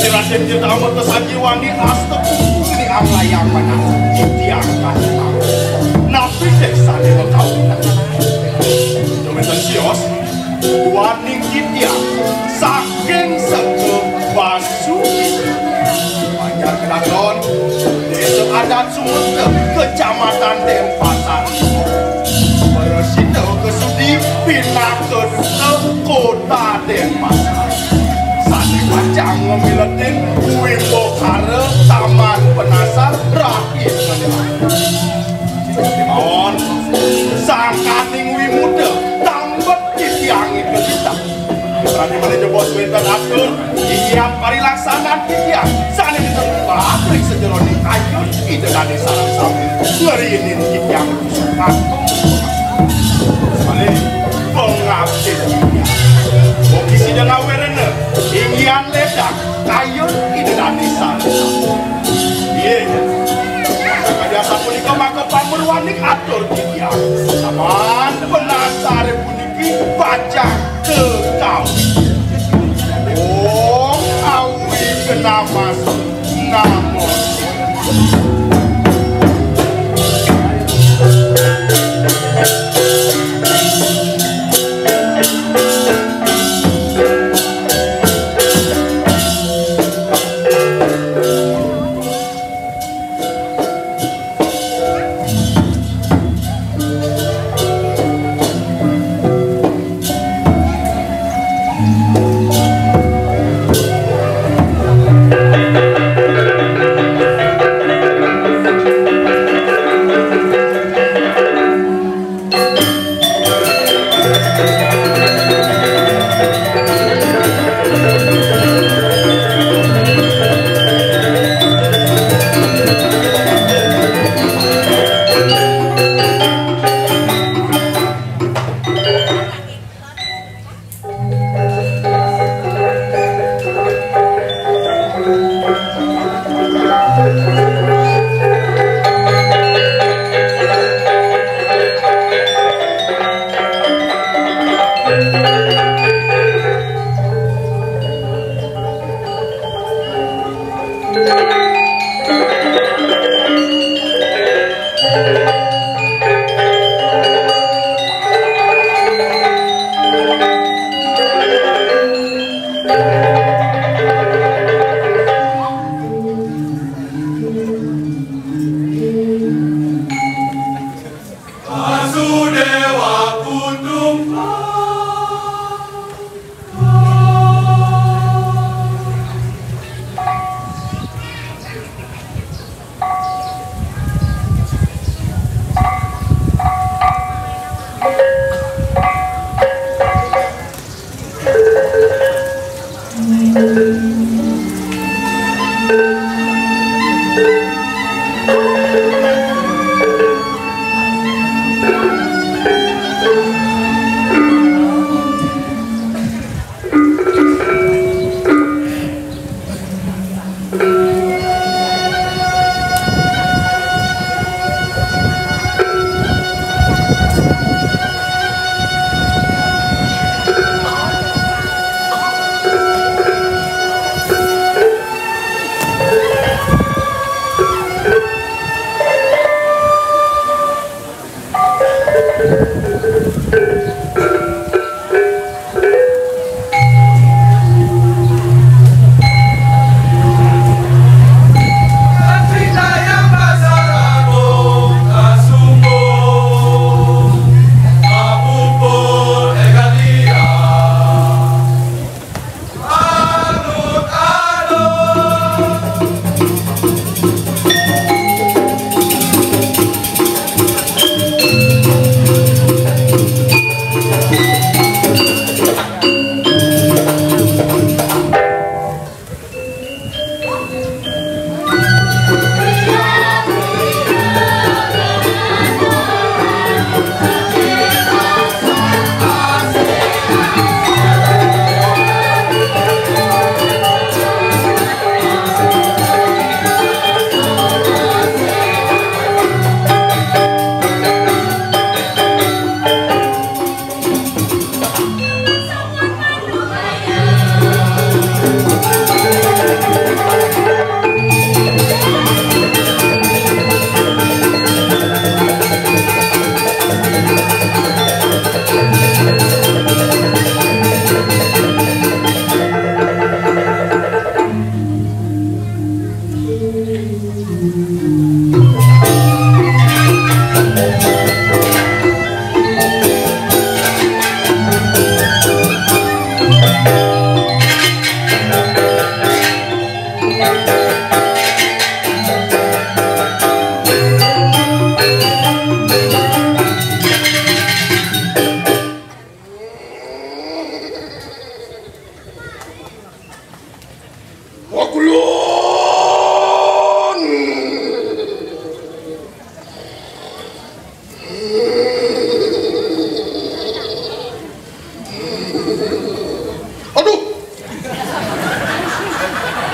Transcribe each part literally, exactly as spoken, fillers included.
Raden Tirta Amerta sajiwani asta kuku ni anglayang manah titiang kasih. Napi dék sané makaunan? Jawétan sios, duaning titiang saking Sega Basuki. Banjar Kedaton, Désa Adat Sumedep, Kecamatan Denpasar. Prasida kasudi pinaka duta Kota Denpasar. Sané pacang ngamiletin wimbakara Taman Penasar rahinané. Kémaon, sangkaning wimuda tambet titiang ika titah. Pradipati jebos wénten atur, inggih parilaksanan titiang sané diterumbak ring sajeroning kayun Ida Dané sareng sami ngriinin titiang tusuk agung. Malih pangabdi titiang. Wong sida ngawirena inggihan ledang kayun Ida Dané sareng sami. Inggih. Sakadi asapunika maka pamurwaning atur titiang. Taman Penasar puniki pacang kekau. Om Awi Kenamas Namo.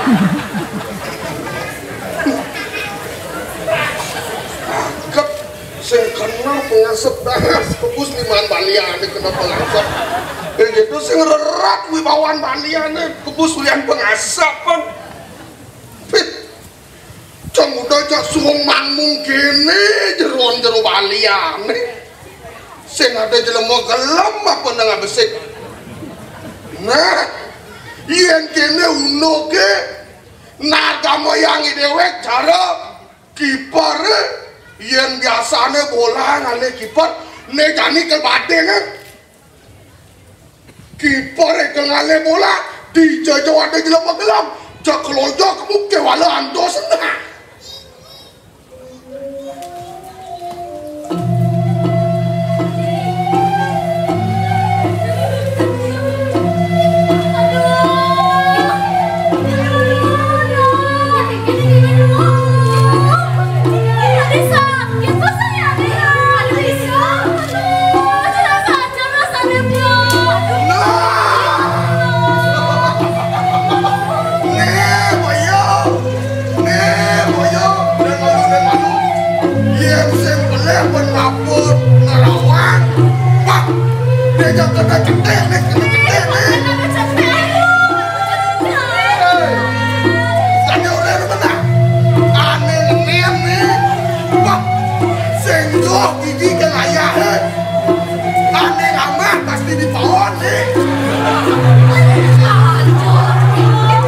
Ket sing kena pengasep das, kebus liman balian kena pengasep. Eh, gitu sing rerat wibawan balian, kebus lian pengasep, kan. Pit, cang udah jak suwung mangmung kene jeroan jero balian. Sing ada jelema gelem apa nang besik. Nah, yen kene unuke, nah, agama yang dewek cara kiper, yen biasane bola ngale kiper, ne jani ke bading, eh. Kiper ke ngale bola, di jajaw ada jelema gelem, jak kelojo ke muke wala antos nah. Nih, boyo. Nih, boyo. Dan malu, dan malu. Yen sing beleh pun mabur ngelawan. Wah, dia jangan kena cetek nih, kena cetek nih. Hei, jadi orang mana? Aneh, aneh nih. Wah, sing joh gigi ke layar, eh. Aneh amat pasti di pohon nih.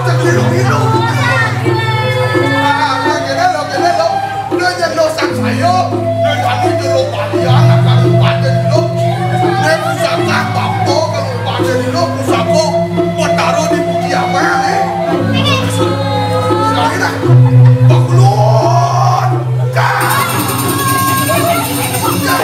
Terlilu-lilu. Ah, kene lo, kene lo. Udah jangan dosan saya. Udah kami dulu bagian akan lupa dulu. Dia pusaka bako kalau lupa dulu pusaka. Buat taruh di puji apa nih? Sekali dah. Bakulun. Dah. Jangan, jangan, jangan.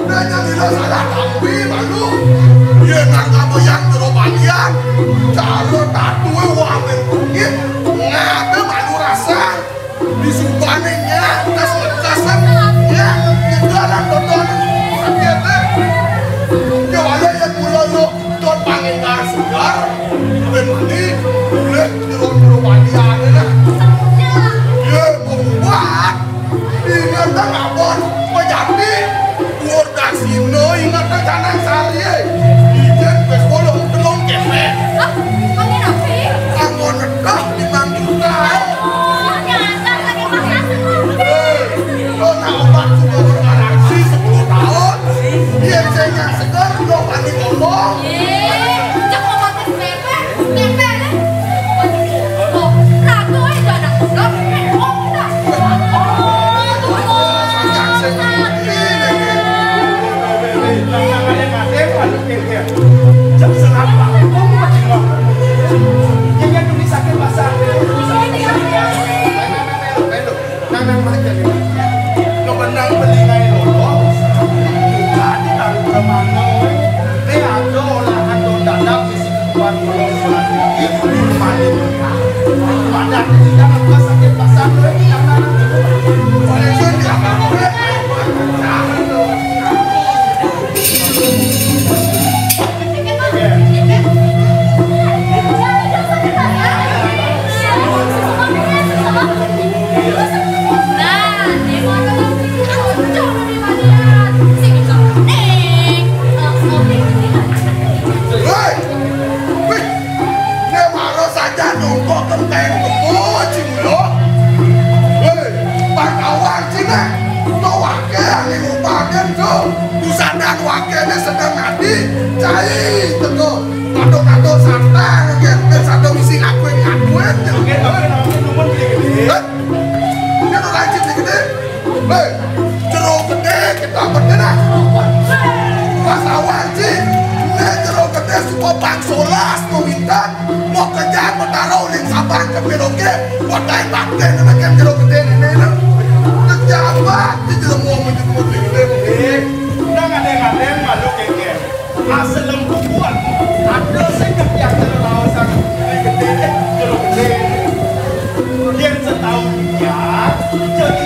Udah nyari lo salah kampi malu. Ye nang kamu yang terobalian. Caro tatu wamen bukit. Ngape malu rasa? Disubane nyak, kas-kasan, nyak, di dalam dodol. Sakit, eh. Yo, ale yang mula lo, dot pangingkar segar, ben mandi, boleh jero-jero baliane lah. Ye, membuat, ingat tak abon, pejati, Wong kasino inget Canang Sari, eh. Ijen wis bolong telung kepek. Hah? Angin api? Anggon nedah limang juta. Aduh, nyata lagi masak semua. Eh, lo nak obat sudah bergaransi sepuluh tahun. Yen saya nggak segar, lo panik ngomong. Ye, cek obatnya sepepe, sepepe, deh. Oh, ratu aja ada. Lo, eh, oh, udah. Oh, tuh, oh, Woi! Wih! Nek maro saja nongko kenteng temu cimulo. Woi, wartawan cina. To wake ane upaden to. Busanan wake ne sedang adi. Cai teko. Kado-kado santang, nggih, ben satu misi ngakuin-ngakuin. Oke, tapi nanti numun beli gede. Hah? Ini tuh lagi beli gede. Hei, jero gede, kita gede dah. Pas awal sih, ini jero gede suka bang solas, mau minta, mau kerja, mau taruh, uling sabang, ke piroke, mau tai bakte, ini makan jero gede ini, ini. Pejabat, di jero mau menyebut beli gede, beli. Udah ngadeng-ngadeng, malu keke. Aselem kubuan, ada sing kepiak jero lawasan, gedé, gedé, jero gedé. Yén setaun dia, jadi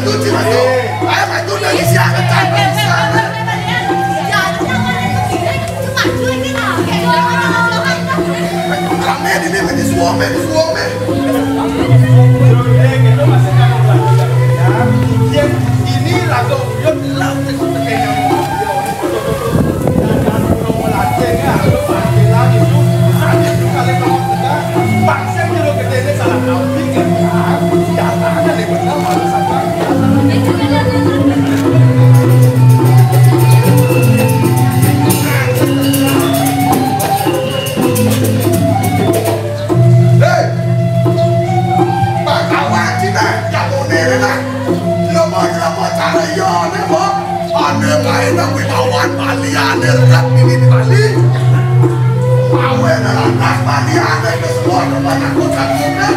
Cuci maju. Ayo maju dari siang ke capek di sana. Rame ini, ini suami, ini suami. Ini lagu uyut lah. Hei! Pak Kawan Cina, jago nene lah. Jelema-jelema cara iya ne, Pak. Ane main nang wibawan Bali ane rep ini di Bali. Awe ne lantas Bali ane ke semua tempat aku takutnya.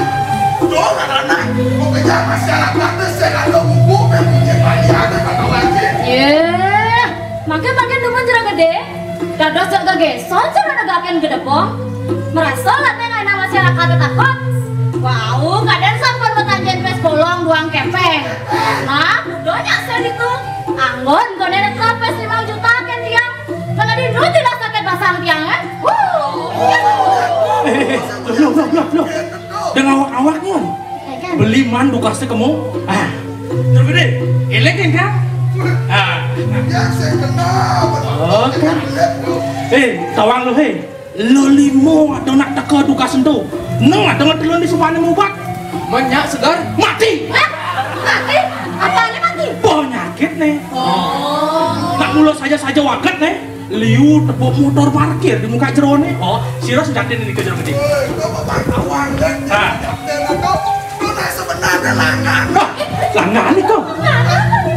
Dong anak, mau kejar masyarakat ne sing ada buku, mempunyai Bali ane kata wajib. Yeh, makin-makin demen jero gedé. Dados jak gegéson cara negakin gedebong. Merasa latih ngaénang masyarakat takut. Wau, kadén sampun matanjen pés bolong duang kepeng. Nah, udah nyaksén itu. Anggon koné nekap pés limang juta kén tiang. Kalau di dulu tidak sakit basang tiang, eh? Wuh. Eh, loh, loh, loh, loh. Dengan awak-awaknya. Beli man dukasnya kemu. Ah, terus gedé. Elek kan, Kang? Ah. Ya, saya kenal. Oh, kan? Eh, tawang lu, hei. Lu limo ada nak teka dukas ento. Neng ada ngetelun di sumpahnya mubat. Menyak segar. Mati. Hah? Mati? Apa ini mati? Penyakit nih. Oh. Nak mula saja-saja waget nih. Liu tepuk motor parkir di muka jerone. Oh, sira sejatin ini ke jero gedé. Woi, gua mau pantauan dan Ah. Lu nah sebenarnya langan. Wah, langan nih kok.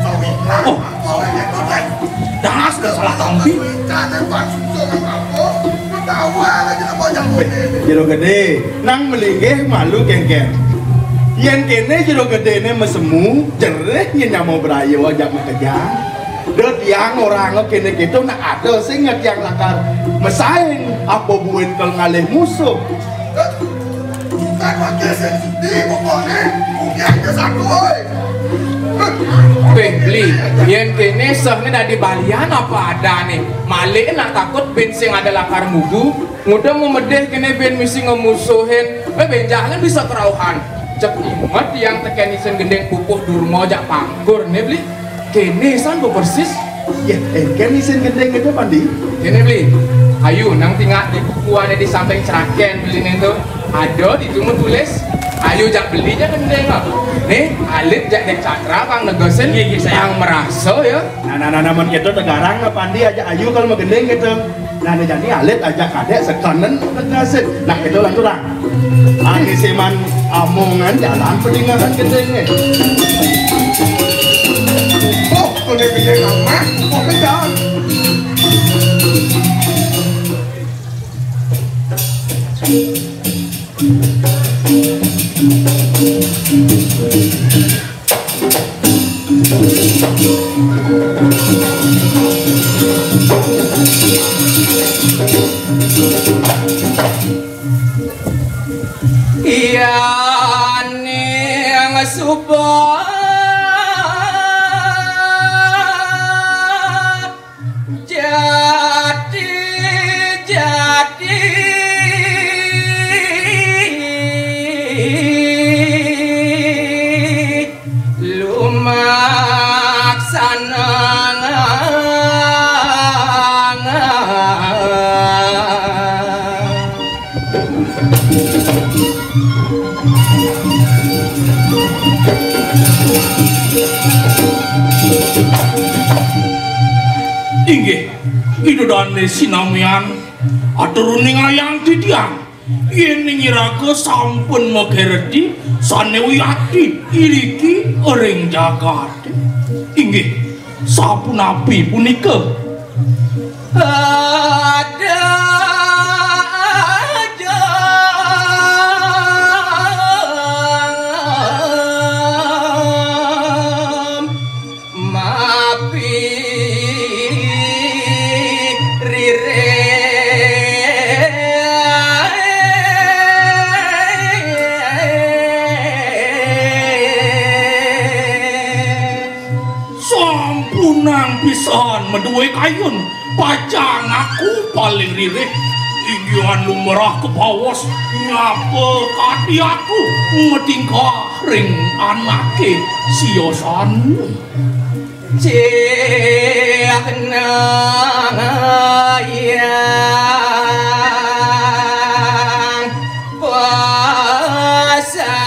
Sawi. Oh. Sawi itu, Dek. Das, gak salah tampi. Rencana Pak Sugeng apa? Lu tahu aja apa yang mau ini. Jero gedé, nang melinggih malu kéngkén. Yén kéné jero gedéné mesemu, jerih nyén nyama brayo ajak makejang. Dot yang orang kéné kéto nak ada sing ngetiang lakar mesaing apa buin kal ngalih musuh. Bukan wakil sing sudi pokokné, bumi aja satu, oi. Péh, Bli, yén kéné sehné dadi balian apa adané? Malik nak takut bin sing ada lakar mugu, nguda mau medih kéné bin misi ngemusuhin. Péh, benjalan bisa kerauhan. Cek inget yang tekén isin gending pupuh durma jak pangkur né, Bli. Kéné san bepersis. Ya, éngkén isin gending itu, Pandi. Kéné, Bli. Ayu, nang tingak di bukuané di samping cerakén beliné to. Ada ditu mah tulis. Ayu jak beli jak gending, ah. Nih, alit jak Dék Cakra, Kang negesin, Iya, iya, saya. Kang merasa, ya. Nah, nah, nah, nah, mun kéto tegarang, Pandi ajak ayu kalau mau gending gitu. Nah, né jani alit ajak kadék sekenen tegasin. Nah, itu lanturang. Ané seman amongan jalan pedingahan gedéné. Oh, koné gedé amat, kopi jalan. Iya ning suba jati-jati lumaksana. Inggih, Ida Dané sinamian, aturuning ayang titiang, yén ing iraga sampun magerti sané wiyadi iriki ring jagaté. Inggih, sapunapi punika? Ada aja mapi rire. Meduwe kayun, pacang aku paling ririh, inggihan lumrah kepaos, nyapa kadi aku matingkah ring anake siosan. Cih nang yang pasajang.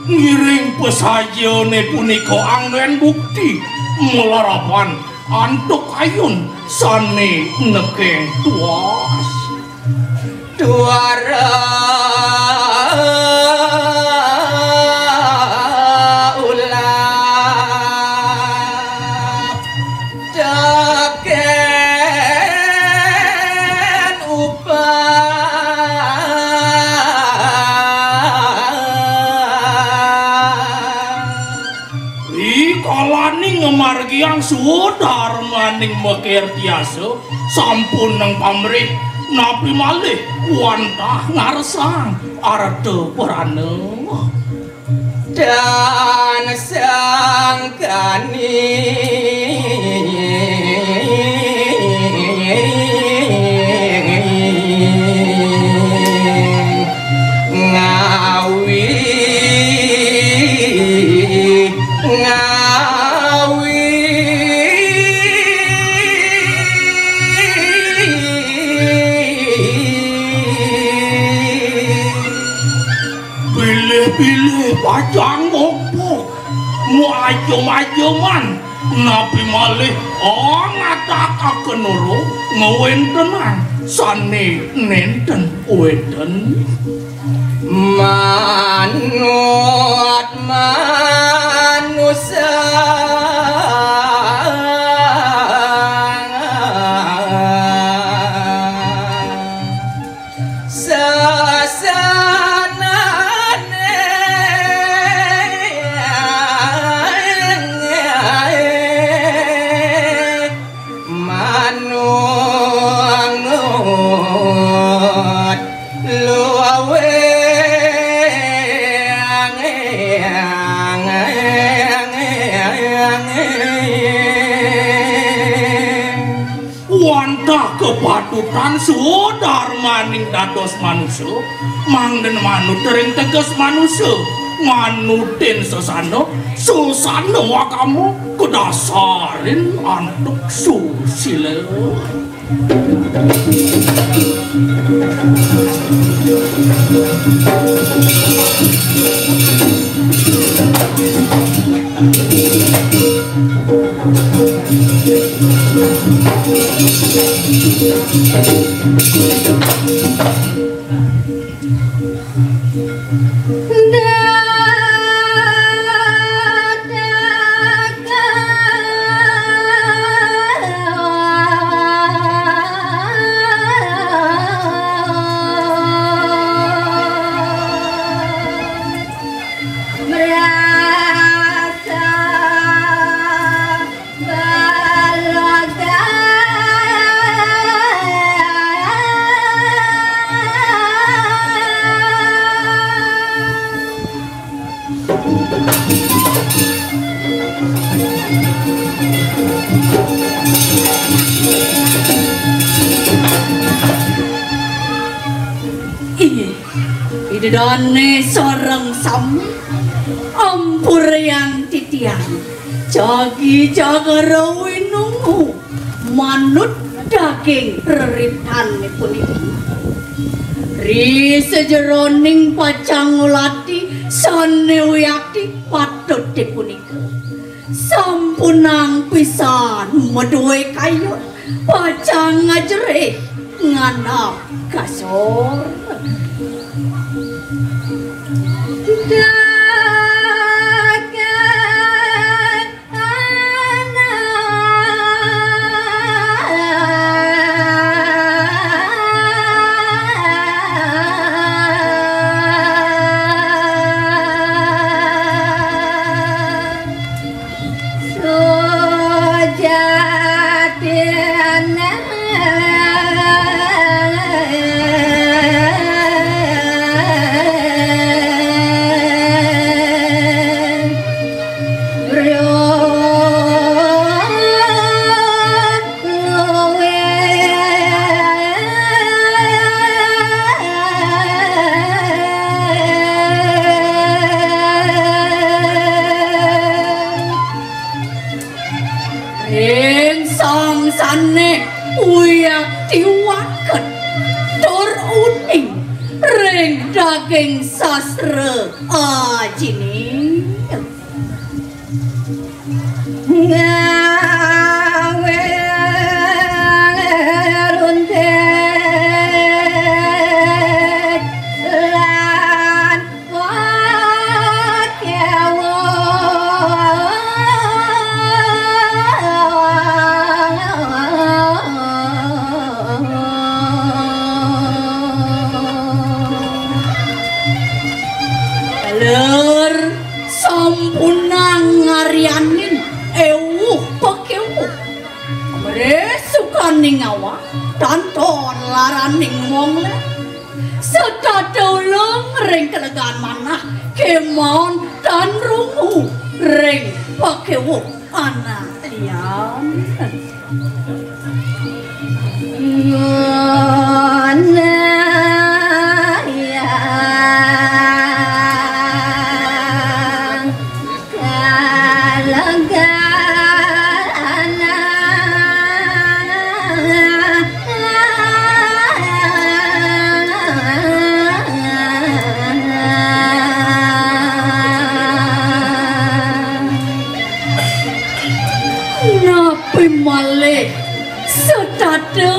Ngiring pasajane punika anggen bukti malarapan antuk kayun sane nekeng tuas. Tuara ulah teken upah. Rikalane ngamargiang swadarmaning makertiasa, sampun nang pamrih, napi malih wantah ngarsang arta prana. Dan sangkani ngawi, ngawi. Pilih-pilih pacang ngopok, mu ajem-ajeman, napi malih angataka kenuru ngwentenang sane nenten wenten. Manut manusa. Sasanane manungut luwing. Wantah kapatutan swadarmaning dados manusa, mangda manut ring teges manusa, nganutin sesana, sesana agama, kadasarin antuk susila. Merasa balaga. Inggih, Ida dane sareng sami, ampurayang titiang jagi jagara winungu manut daging reritane puniki. Ri sajeroning pacang ngulati sane wiakti patute punika. Sampunang pisan maduwe kayun, pacang ngajerih nganap kasor. Dagang anak. Sujatine. Sastra ajining. Ngawe runtet lan pakewo. Lur, sampunang ngaryanin ewuh pakewuh. Mresukaning awak tanton laraning wong lé. Setata ulung ring kelegan manah kemon tan rungu ring pakewuh anak lian. Ngunayang kalegaran. Napi malih setata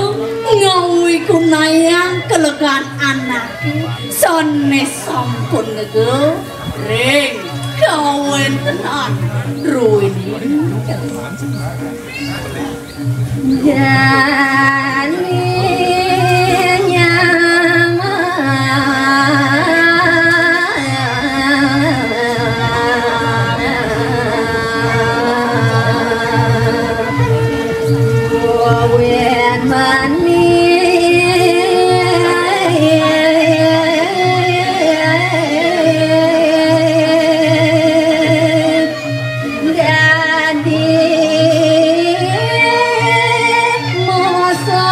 ngawi kunayang kelegan anaké sané sampun ngega ring kawéntenan druéné. Jani nyama wén mani dadi masa.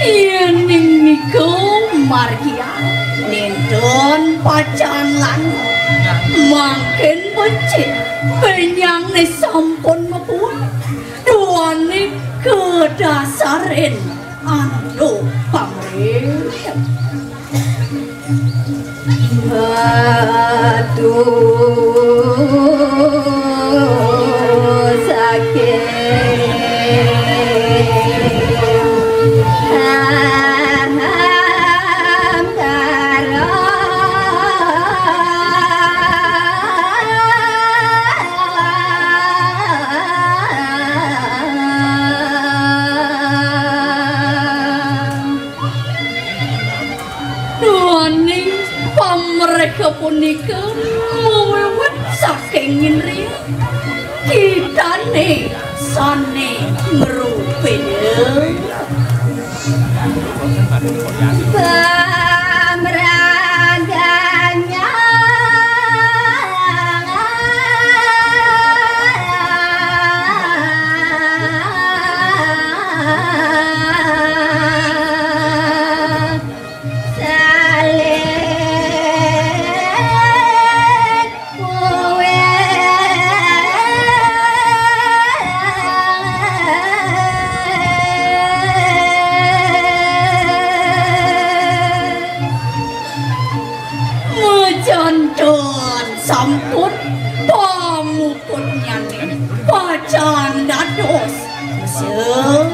Yéning nika margiang nenten pacang lantur, mangkin becik bénjangné sampun mapuun. Duaning kadasarin antuk pamrih. Batu saking hampara. Duaning pamreka punika mawiwit saking indriya kitané sané ngrupéya. Pamraganya. Salin kuwé. Majanten sampun pamuputnyané pacang dados. Sing.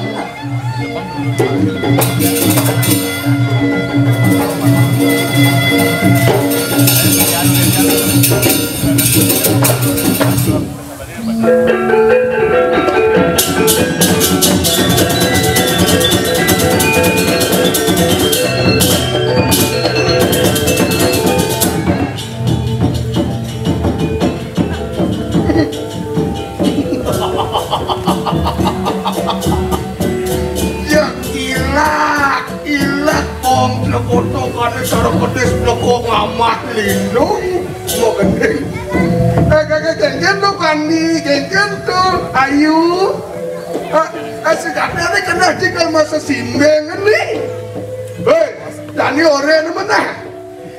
Ya ilat, ilat, kong plekoto kané cara kedis plekok ngamah lindung. Mau gending. Eh, kagak kéngkén to, Kandi, kéngkén to. Ayu. Eh, eh, sejatiné kena di kalau masa simbeng nih. Hei, Dani orén menah.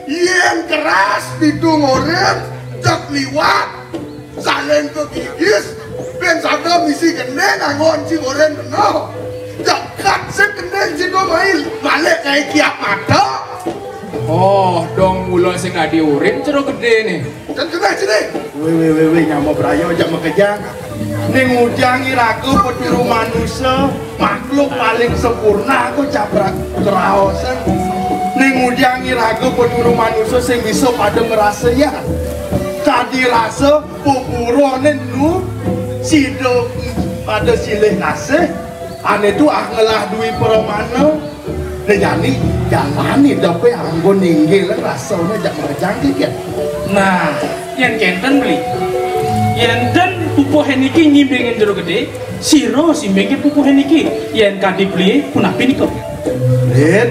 Yén keras pitung orén, cek liwat. Salin ke gigis, Bén sada misi gending anggon si goreng kena. Jagat sing gending si do main. Balik kayak kiap mata. Oh, dong mula sing adi urip Jero Gedé né. Dan kena sini. Wé, wé, wé, wé, nyama braya aja makejang. Ning ujang iraga peturu manusa, makhluk paling sempurna aku caprak keraosan. Ning ujang iraga peturu manusa sing bisa pada ngrasayang. Kadi rasa pupurane nu sida pada silih kasih, ane tu ah ngelah dui pramana. Nah, jani jalani depe anggo ninggil rasane jak makejang kikit. Nah, yen kenten beli. Yen den pupuh niki nyimbingin Jero Gedé, sira simbingin pupuh niki. Yen kadi beli punapi nika? Rit.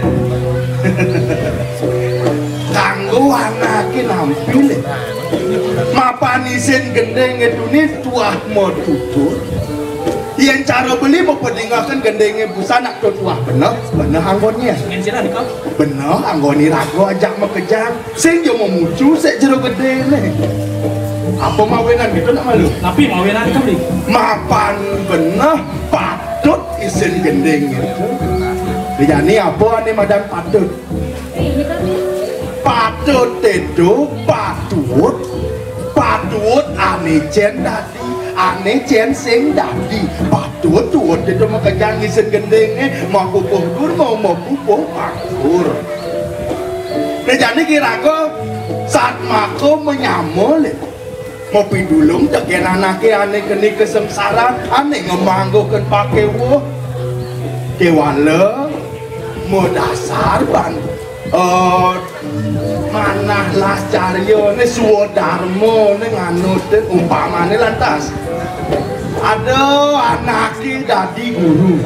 Kanggo anake nampi le. Mapan isin gending itu ni tuah mau tutur. Yen cara beli mau pedingakan gendingnya busan nak tuah beneh, beneh anggonnya. Ngen sira nika? Beneh anggone raga ajak makejang. Sing yo memucu sik Jero Gedé né. Apa mawinan gitu nak malu? Tapi mawinan kami. Mapan beneh patut isin gending gitu. Dijani apa ane madan patut? Patut itu patut. Patut ane cen dadi, ane cen sing dadi. Patut tuut itu makejang isin gendingnya, mau pupuh dur, mau mau pupuh pangkur. Nah, jani kira-kira saat mako menyamul. Mau pidulung tegen anake ane keni kesengsaraan, ane ngemanggoken pakewa. Kewala, mau dasar ban. Eh, manah lah carya ne swadarma ne nganut umpamane lantas. Ada anake dadi guru.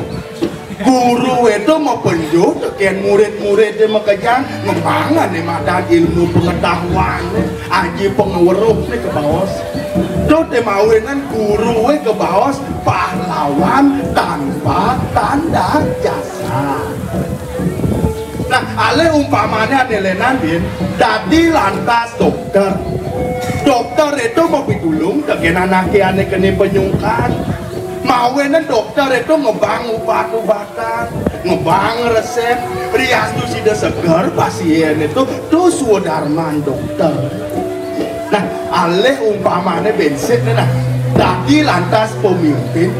Guru itu mapenjo teken murid-murid dia makejang ngembangane madan ilmu pengetahuan aji pengeweruh ni kebaos. Tu te mawinan guru e kebaos pahlawan tanpa tanda jasa. Nah, ale umpamane ane lenan din dadi lantas dokter. Dokter itu mau pitulung tegen anake ane kene penyungkan. Mawinan dokter itu ngebang ubat-ubatan, ngebang resep, riantu sida seger pasien itu tu swadarman dokter. Nah, alih umpamane bensin nah, dadi lantas pemimpin,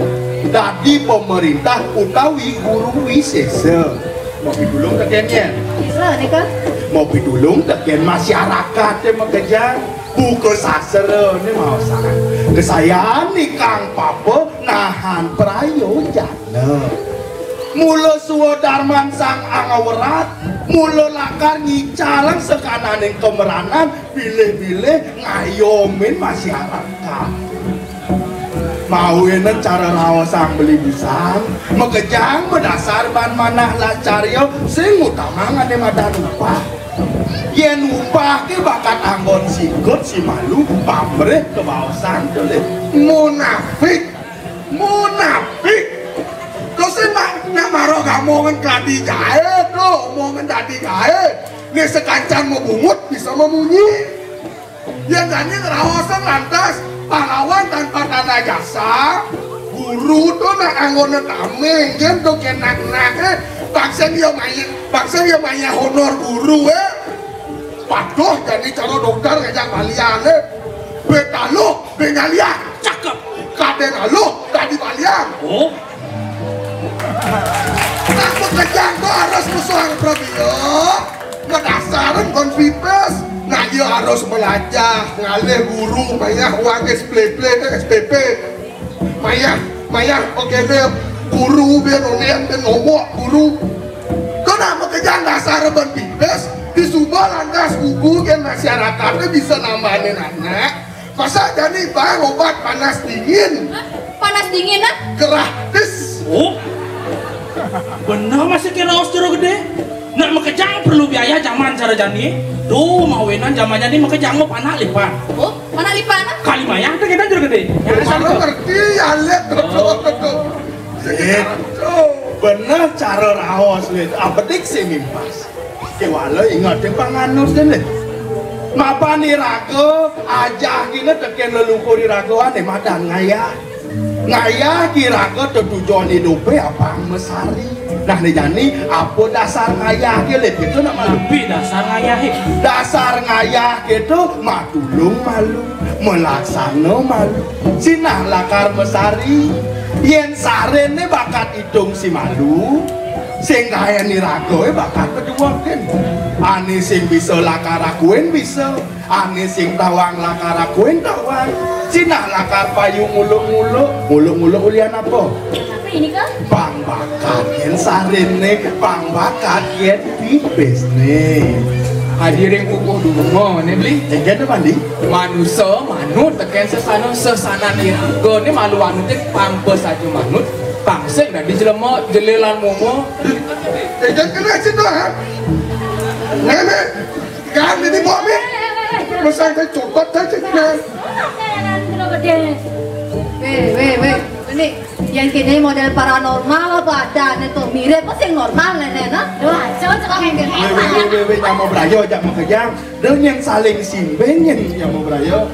dadi pemerintah utawi guru wisesa. Mau pitulung tegen yen. Bisa nika. Mau pitulung tegen masyarakat yang makejang. Buka sastra ni maosan. Kesayan nikang papa nahan prayojan. Nah, mula swadarman sang angawerat, mula lakar ngicalang sekananing kemeranan, bilih-bilih ngayomin masyarakat. Mawinan cara raos sang beli busan, makejang madasar ban manah lacarya, sing utamang ane madan upah. Yen upah ke bakat anggon sikut si malu, pamrih kebaosan tulis. Munafik. Munafik. Terus nak, nak maro gamongan keladi gae tu, omongan dadi gae. Ni sekancan mau bungut bisa memunyi. Ya jani ngraosan lantas pahlawan tanpa tanda jasa. Guru tu nak anggone tameng, yen tu kenak-nak eh. Bangsa dia main, bangsa dia main honor guru eh. Patuh jani cara dokter ngajak balian eh. Betaluh, benyaliah. Cakep. Kaden aluh, dadi balian. Oh. Nah, makejang tu harus musuhan prabiya. Madasaran kon pipes. Nah, dia harus melajah, ngalih guru, mayah uang S P P, S P P. Mayah, mayah, oke deh. Guru biar onen, biar ngomong, guru. Kena makejang dasar ban pipes, disuba lantas guru ke masyarakatnya bisa nambahin anak. Masa jani bang obat panas dingin? Hah? Panas dingin, ah? Gratis. Oh. Bener masih kira os Jero Gedé. Nak makejang perlu biaya zaman cara jani. Duh, mawinan zaman jani makejang mau panak lipan. Oh, panak lipan, ah? Kali mayah tu kita Jero Gedé. Ya, oh, sanggup. Ngerti ya, lihat betul, betul. Sekitar tu. Bener cara raos, Lid. Abedik sih mimpas. Kewala ingat panganu sini. Mapan iraga ajah kina teken leluhur iraga ane madan ngayah. Ngayah iraga tetujon idupé apang mesari. Nah, né jani, apa dasar ngayah ké, Lip? Kéto nak malu. Napi dasar ngayahé? Dasar ngayah kéto matulung malu, malaksana malu. Sinah lakar mesari. Yén sariné bakat itung si malu, sing gaén iragaé bakat pajuangin. Ané sing bisa lakar akuin bisa. Ané sing tawang lakar akuin tawang. Sinah lakar payu nguluk-nguluk. Nguluk-nguluk ulian apa? Apa ini, Kang? Pang bakat yén sariné, pang bakat yén pipisné. Adiring pupuh dumo né, Bli. Éngkén to, Pandi? Manusa manut tekén sesana, sesanan iraga né malu anuté pang pesaja manut, pang sing dadi jelema, jelilan momo. Éngkén kéné sih to, ha? Néné. Kan ini bawa mi. Pesan saya copot saya cek nah. Wéh, wéh, wéh. Ini yang kéné model paranormal apa adané to? Mirip apa sing normal, Néné, nah? Duh, cocok yang kéné. Wéh, wéh, wéh, wéh, wéh, nyama brayo ajak makejang. Dong yang saling simbing yang nyama brayo.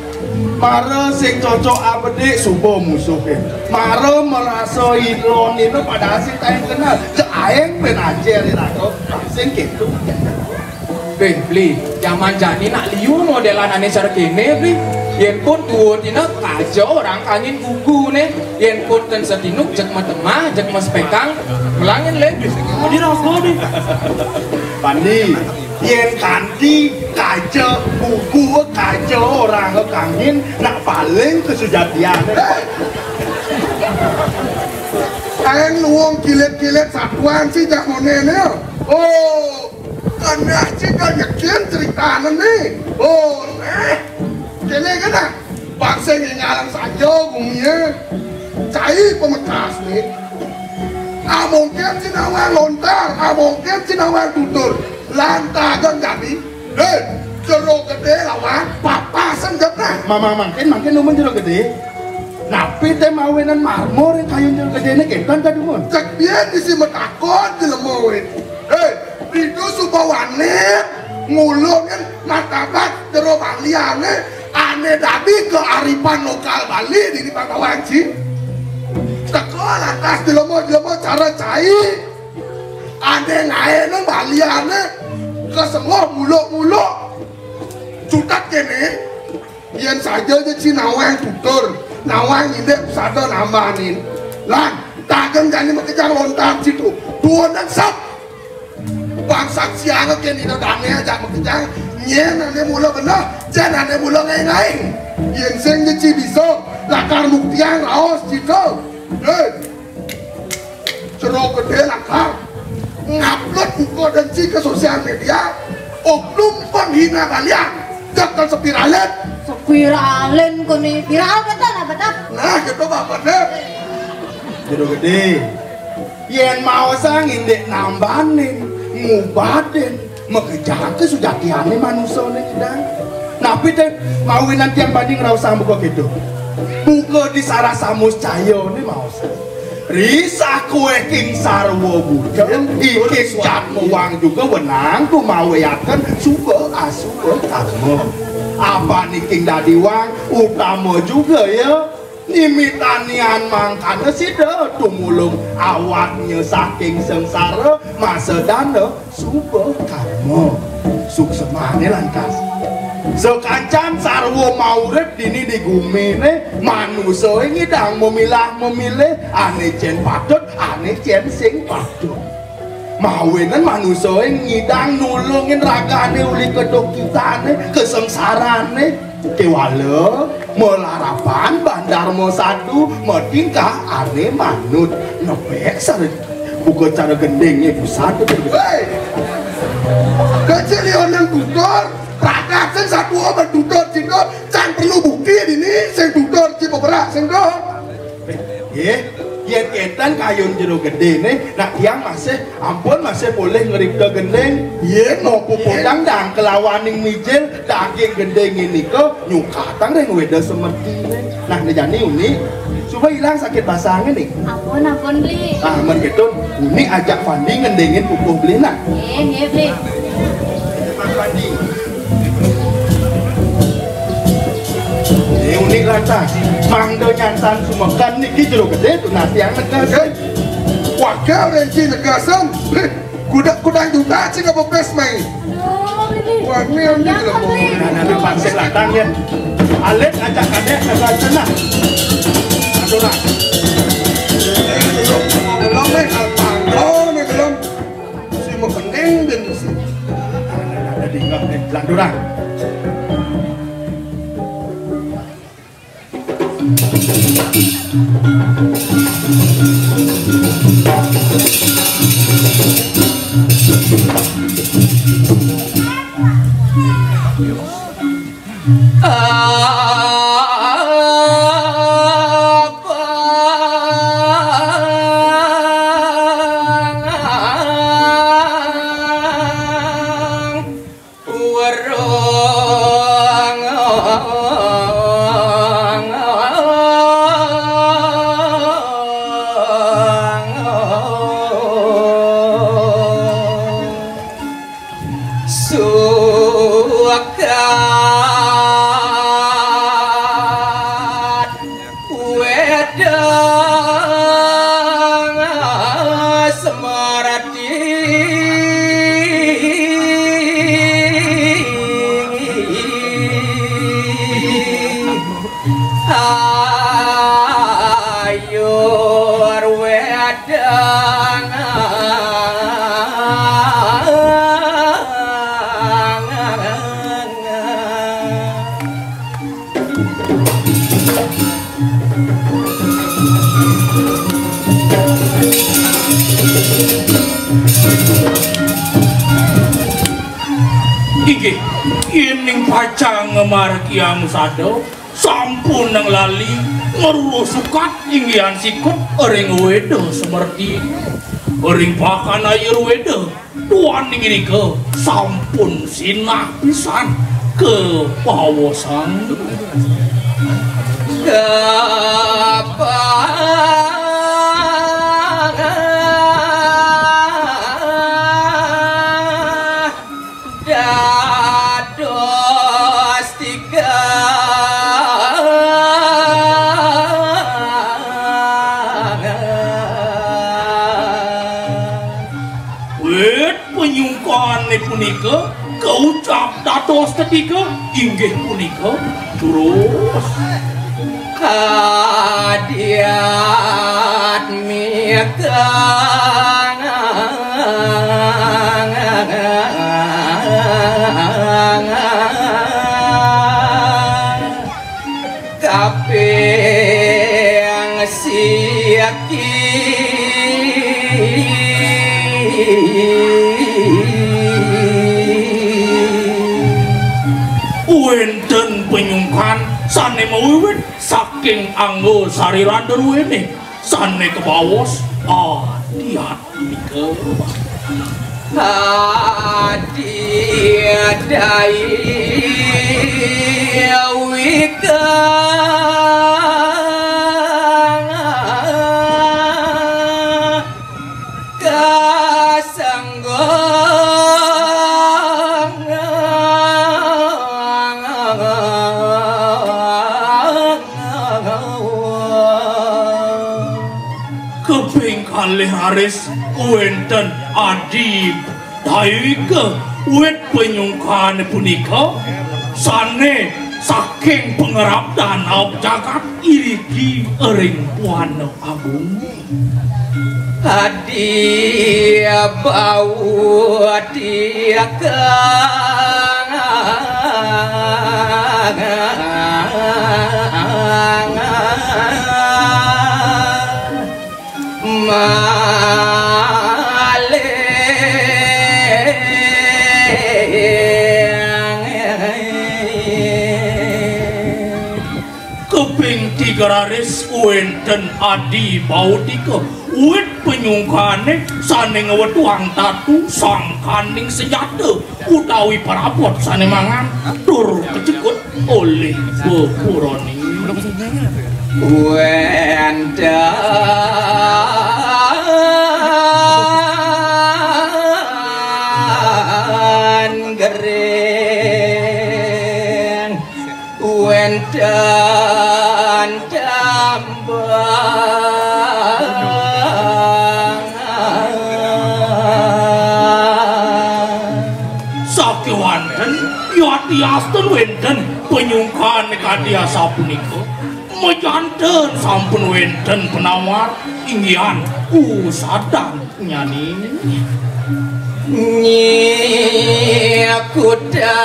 Mara sing cocok abedik suba musuhin. Mara merasa ilon itu padahal sing kain kenal. Cek aeng ben ajer iraga. Sing gitu. Béh, Bli, jaman jani nak liu modelan ané cara kéné, Bli. Yén pun tua tina kaja orang kangin gugu né. Yén pun ten setinuk jek matemah, jek mas pekang. Melangin lé. Di rasa deh. Pandi, yén kanti kaja gugu kaja orang kangin nak paling kesujatian. Aeng nuwung kilit-kilit satuan sih jak monéné. Oh. Kéné cai kan yakin ceritané né. Oh, nah. Kéné kéné. Bangsa ngingalang saja gumié. Cai pamekas né. Amongkén sinawang lontar, amongkén sinawang tutur. Lantaran jani. Héi, Jero Gedé lawan papasan jepnah. Mamang mangkin, mangkin dumun Jero Gedé. Napi té mawinan marmor ring kayun Jero Gedéné kénten ta dumun? Cék bién isi matakon jelema wé. Héi, Ditu suba wani ngulungin martabat jero baliané ané dadi kearifan lokal Bali dini Pangkawang, ci. Teka lantas jelema-jelema cara cai ané ngaéna baliané kasengguh muluk-muluk. Cutet kéné. Yén saja ja ci nawang tutur, nawang indik sada nambanin. Lan, daging jani makejang lontar situ. Duun sep. Bangsa sianga kén ida dané ajak makejang. Nyén ané mula beneh, jén ané mula ngaing-ngaing. Yén sing ja ci bisa, lakar muktiang raos situ. Hei. Jero Gedé lakar ngupload buku dan ci ke sosial media, oknum penghina balian. Jagal sepiralin. Sepiralin koné viral betul lah betul. Nah, gitu bapak deh. Jero Gedé. Yén maosang indik nambanin, ngubatin, makejang kesujatiané manusané nyidang. Napi té mawinan tiang banding raosang buka kéto. Buka di sarah samus cayané maosang. Ri sakuéking sarwa buta, iking jatmawang juga wenang kumawiaken suba asuba karma. Apan iking dadi wang utama juga ya. Nimitanian mangkana sida tumulung awaknya saking sengsara masa dana suba karma. Suksemané lantas. Sakancan sarwa maurip dini di guminé manusa ngidang memilah memilih ané cén patut, ané cén sing patut. Mawinan manusa ngidang nulungin ragané uli kedukitané, kesengsarané. Kéwala, malarapan, bandar masadu, matingkah ané manut. Nepek sare buka cara gendingé pusat. Héi! Kecil yang tutur, pragat sing satu obat tutur cinta, can perlu bukti dini, sing tutur ci beberak sing tuh. Nggih, yén kénten kayun Jero Gedéné, nak tiang masih, ampun, masih polih ngripta gending. Nggih, mau pupudang dang kelawaning mijil daging gending nika nyukatang ring Wéda Semetiné. Nah, né jani Uni, suba ilang sakit basangé nih. Ampun, ampun, Bli. Ah, men kéto, Uni ajak Pandi ngendingin pupuh Bli nah. Nggih, nggih, Bli. Mas Pandi. Unik lantas, mangda nyantan sumekan niki Jero Gedé, tunas tiang negasan. Wagah Rénci negasan. Heh, kuda-kuda juta sing kepepes mai. Wah, ini yang di dalam. Nah, nah, nah, pangsih latang ya. Alit ajak kadék, ajak cenah. Aduh lah. Eh, belum, belum, eh, apa? Oh, ini belum. Si mau kening dan si. Nah, nah, nah, nah, tinggal, eh, lanturang. Sukat wedang semerti. Ayur wedang. Inggih, yéning pacang ngamargiang sada, sampun nang lali ngruruh sukat inggihan sikut ring Wéda Semerti, ring pakan Ayur Wéda. Duaning irika sampun sinah pisan kabaosan. Kapah dados tiga. Wit panyungkané punika kaucap dados tetiga, inggih punika terus. Kadiat mikang kaping siki. Wénten panyungkan sané mawiwit saking angga sariran druéné. Sané kabaos Adi Adwika. Adi Adwika. Kasangga. Kaping kalih raris wénten Adi Dayika. Wit panyungkan punika sané saking pangrab danau jagat iriki ring Wana Agung. Adi bau tiakang malih. Kaping tiga raris wénten Adi Bautika, wit panyungkané sané ngwetuhang tatu sangkaning senjata utawi parabot sané mangan tur kacekut olih beburané. Wénten gering, wénten Yastun wénten panyungkan kadi asapunika, majanten sampun wénten penawar inggihan usadan nyani. Nyi Kuda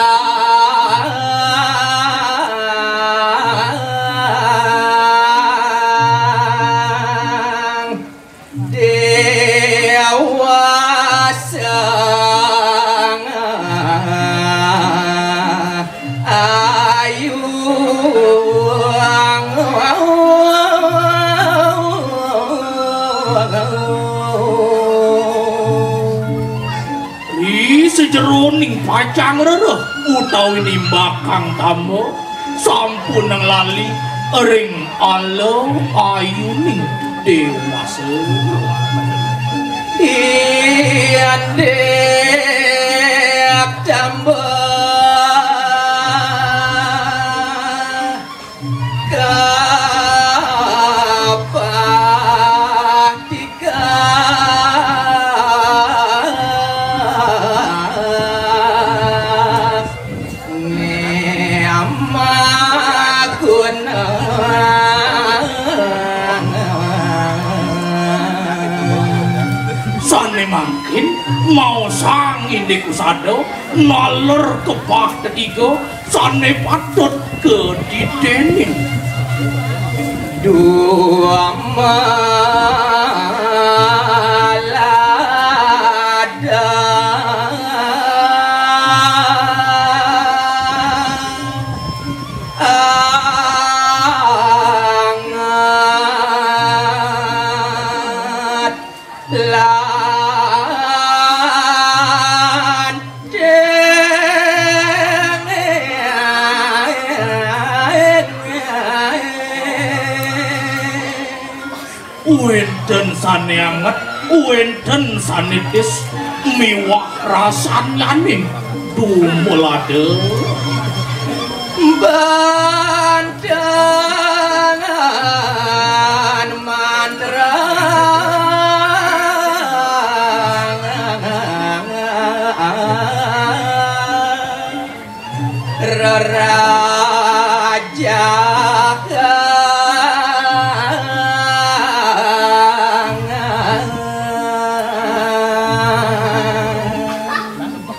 Dewasa Ayu. Ri sajeroning pacang rereh utawi nimbakang tamba, sampunang lali ring ala ayuning dewasa. Indik tamba kapah tiga Ngemakuna. Sané mangkin maosang indik usada naler kepah tetiga sané patut kadidénin. Dumalada. Angat lan dengeng. Wénten sané anget, wénten sané tis, miwah rasanyaning dumelada. Bantangan mantra reraja.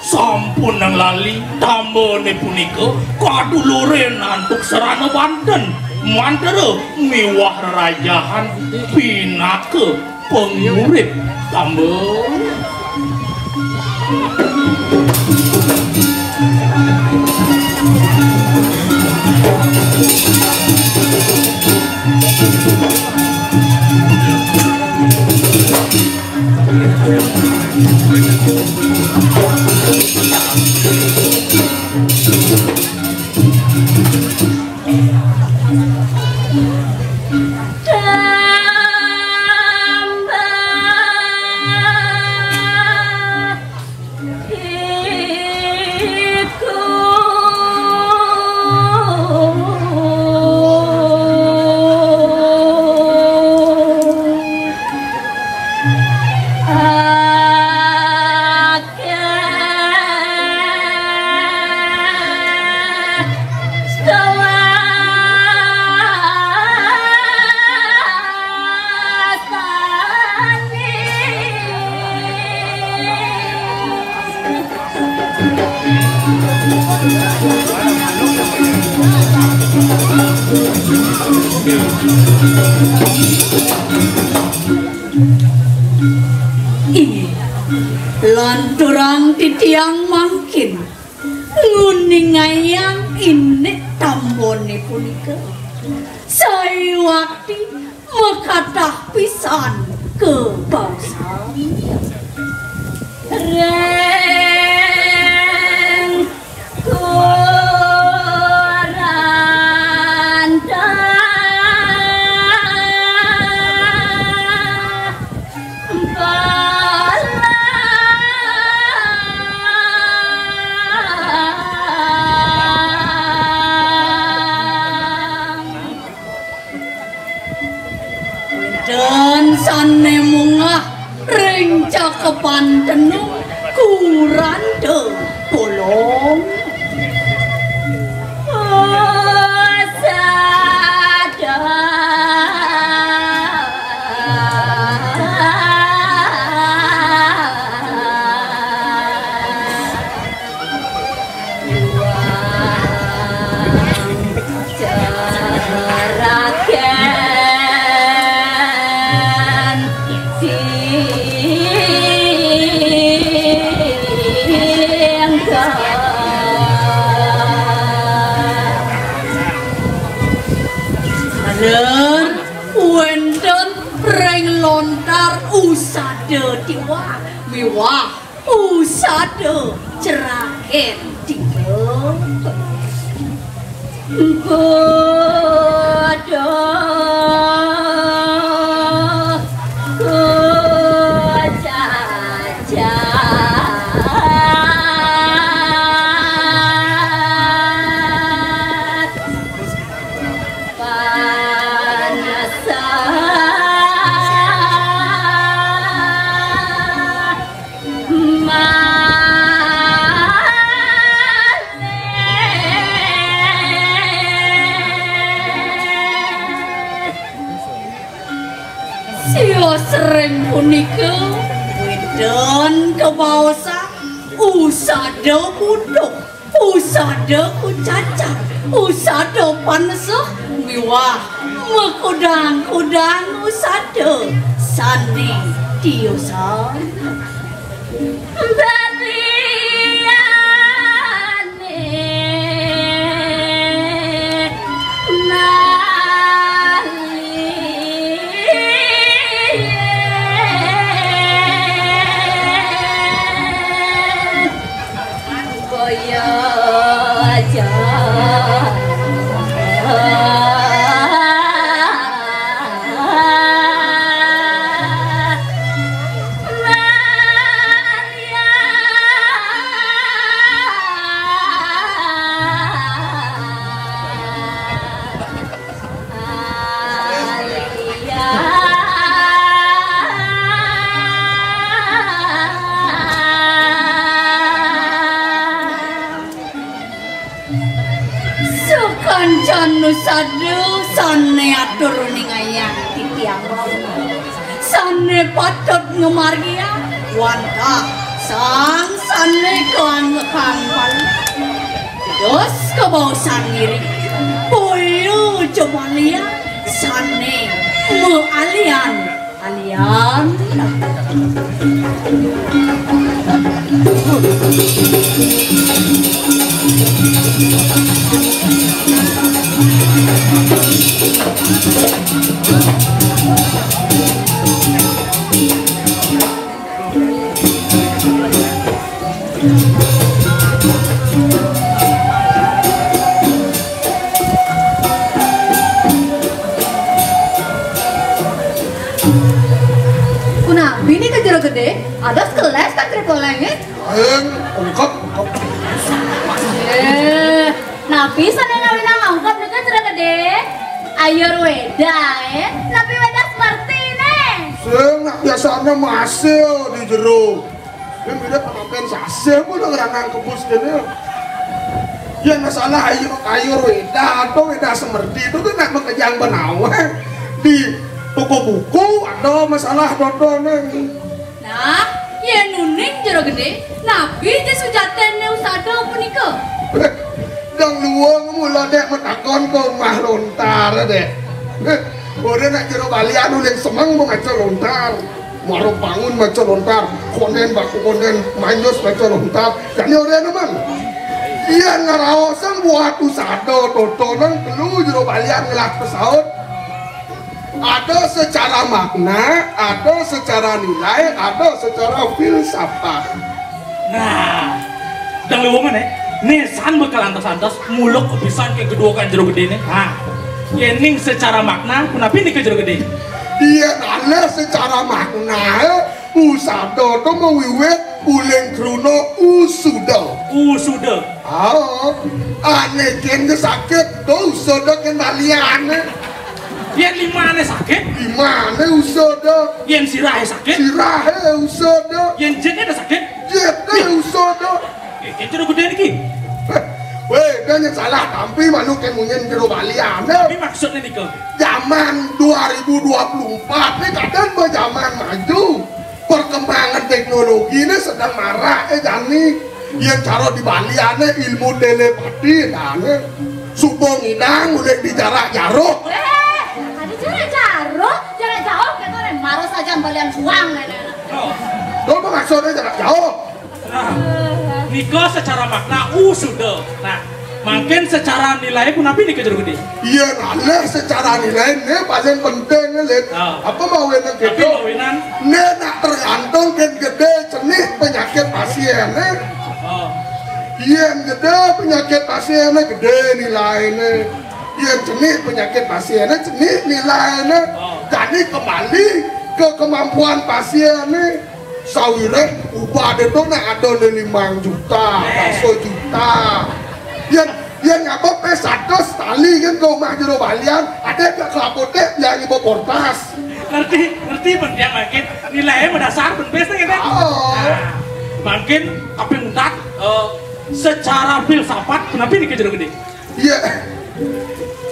Sampunang lali tambané punika kadulurin antuk sarana banten, mantra miwah rerajahan pinaka pangurip tamba. Inggih, lanturang titiang mangkin nguningayang indik tambané punika. Sayuwakti makatah pisan kabaosan. Reng Kuranta. Wénten sané munggah ring cakepan tenung Kuranta Bolong. Lontar usada tiwah miwah usada ceragen tiga. Pada ku jajah panasa. Sios ring punika wénten kabaosan usada butuh, usada kucacah, usada panesuh miwah makudang-kudang usada sané tiosan. Baliané malih. Kaya aja. Sukancan nusada sané atur ningayang titiang wau. Sané patut ngamargiang wantah sang sané kaanggekang malih. Dados kabaosan ngiring, boya jemalian sané maalian-alian. Punapi nika Jero Gedé? Adas kelés tak triplengé? Eng, ungkep, ungkep. Eh, napi sané ngawinang ungkep nika Jero Gedé? Ayurwéda, eh? Napi Wéda Semerti né? Sing nak biasané masih di jero. Yén Wéda penampilan sasih pun ngranang kebus kéné. Yén masalah ayu, Ayurwéda atau Wéda Semerti itu tuh nak makejang benawang di toko buku ada masalah dodoné. Nah, yén uning Jero Gedé, napi ja sujatinné usada punika? Dong luung mula dék matakon ka Umah Lontar dék. Ora nak jero balian uling semeng maca lontar. Muara bangun maca lontar. Kondén baku kondén manyus maca lontar. Jani ora nemen. Iya ngaraosang buat usada totonan telu jero balian ngelah pesaut. Ada secara makna, ada secara nilai, ada secara filsafat. Nah, dang luwungan, eh. Né san bakal antos-antos muluk pisan ké gedé kan Jero Gedé né. Nah, yéning secara makna, punapi nika Jero Gedé? Iya, nah, secara makna, eh, usada to mawiwit uling kruna usuda. Usuda. Ah, ané kén sakit, to usada kén baliané. Yén limané sakit? Limané usada. Yén sirahé sakit? Sirahé usada. Yén jitné sakit? Jitné usada. Eh, kén Jero Gedé niki. Wéh, kén salah tampi manuk kén munyin jero baliané. Tapi maksudné nika? Zaman dua ribu dua puluh empat né kadén mah zaman maju. Perkembangan teknologi né sedang marak, eh, jani. Yén cara di baliané ilmu telepati, jani. Suba ngidang uling di jarak jaruh. Eh, ada jarak jaruh, jarak jauh kita orang marah saja balian suang, né, né. Oh. Lho, apa maksudnya jarak jauh? Nah, nika secara makna usuda. Nah, mungkin secara nilai punapi nika Jero Gedé? Iya, nalih secara nilai né paling penting, Lid. Ah. Apa mau yang Tapi gitu? Né nak tergantung kén gedé cenik penyakit pasiéné. Oh. Yén gedé penyakit pasiéné, gedé nilainé. Yén cenik penyakit pasiéné, cenik nilainé. Oh. Jadi kembali ke kemampuan pasiéné. Sawiréh ubadé to nak ada né limang juta, nah, dasa juta. Yén, yén ngaba pé satus tali kan ka umah jero balian, ada ka, ka apotek, yang iba portas. Ngerti, ngerti, pun tiang mangkin nilainé madasar, pun pés, kan? Oh. Nah, mangkin kaping untat, eh, secara filsafat, kenapa ini ke Jero Gedé? Iya.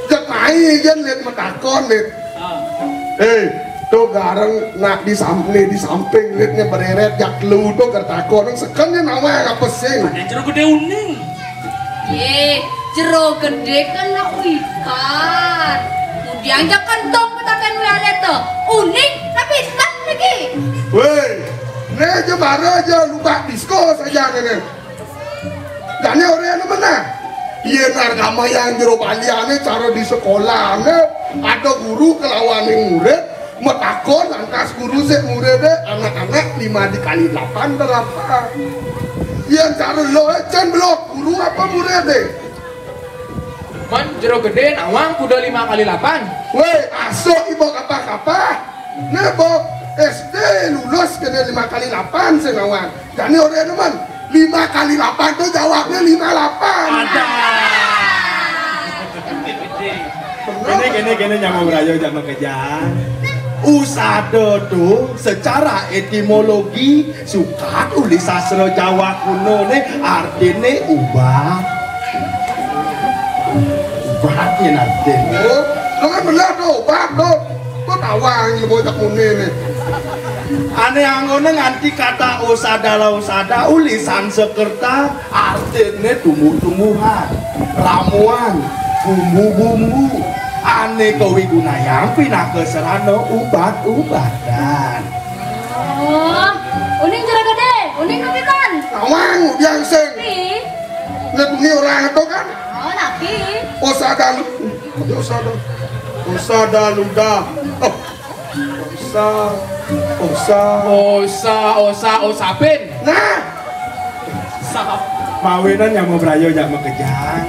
Cék mai kan, Lid, matakon, Lid. Ah. Eh, to gareng nak di sam-, né di samping, Lid, né bereret, jak lu to ker takon, seken né nawang apa sing? Ada Jero Gedé uning. Yé, Jero Gedé kan nak wikan. Kemudian jak kentong petakan wialet to. Uning, tapi tak lagi. Wéh, né aja bara aja lubak disko saja né. Jani orahang né mén. Yén arga mayang jero baliané cara di sekolahané, ada guru kalawaning murid, matakon lantas guru sik muridé, "Anak-anak, lima dikali delapan berapa?" Yén cara lo, eh, cén belog guru apa muridé? Mén Jero Gedé nawang kuda lima kali lapan. Wéh, asok iba kapah-kapah. Né ba S D lulus kéné lima kali lapan sing nawang. Jani orahang né mén. Lima kali lapan to jawabné lima lapan. Ada. Kéné, kéné, kéné, nyama braya, jak makejang. Usada to secara etimologi sukat uli sastra Jawa kuno né artiné ubad. Ubad nyén artiné. Oh, lo kan bener to, ubad to. Kok tawang iba jak muni né. Ané anggona nganti kata usada lan usada uli Sansekerta, artiné tumbuh-tumbuhan, ramuan, bumbu-bumbu. Ané kawigunayang pinaka sarana ubad-ubadan. Oh, uning Jero Gedé, uning napi tan? Nawang, udiang sing. Ih. Né bunyi orang to kan? Oh, napi? Usada lu-, usada. Usada ludah. Oh. Osa, osa. Osa, osa, osapin. Nah. Sap. Mawinan nyama braya, jak makejang.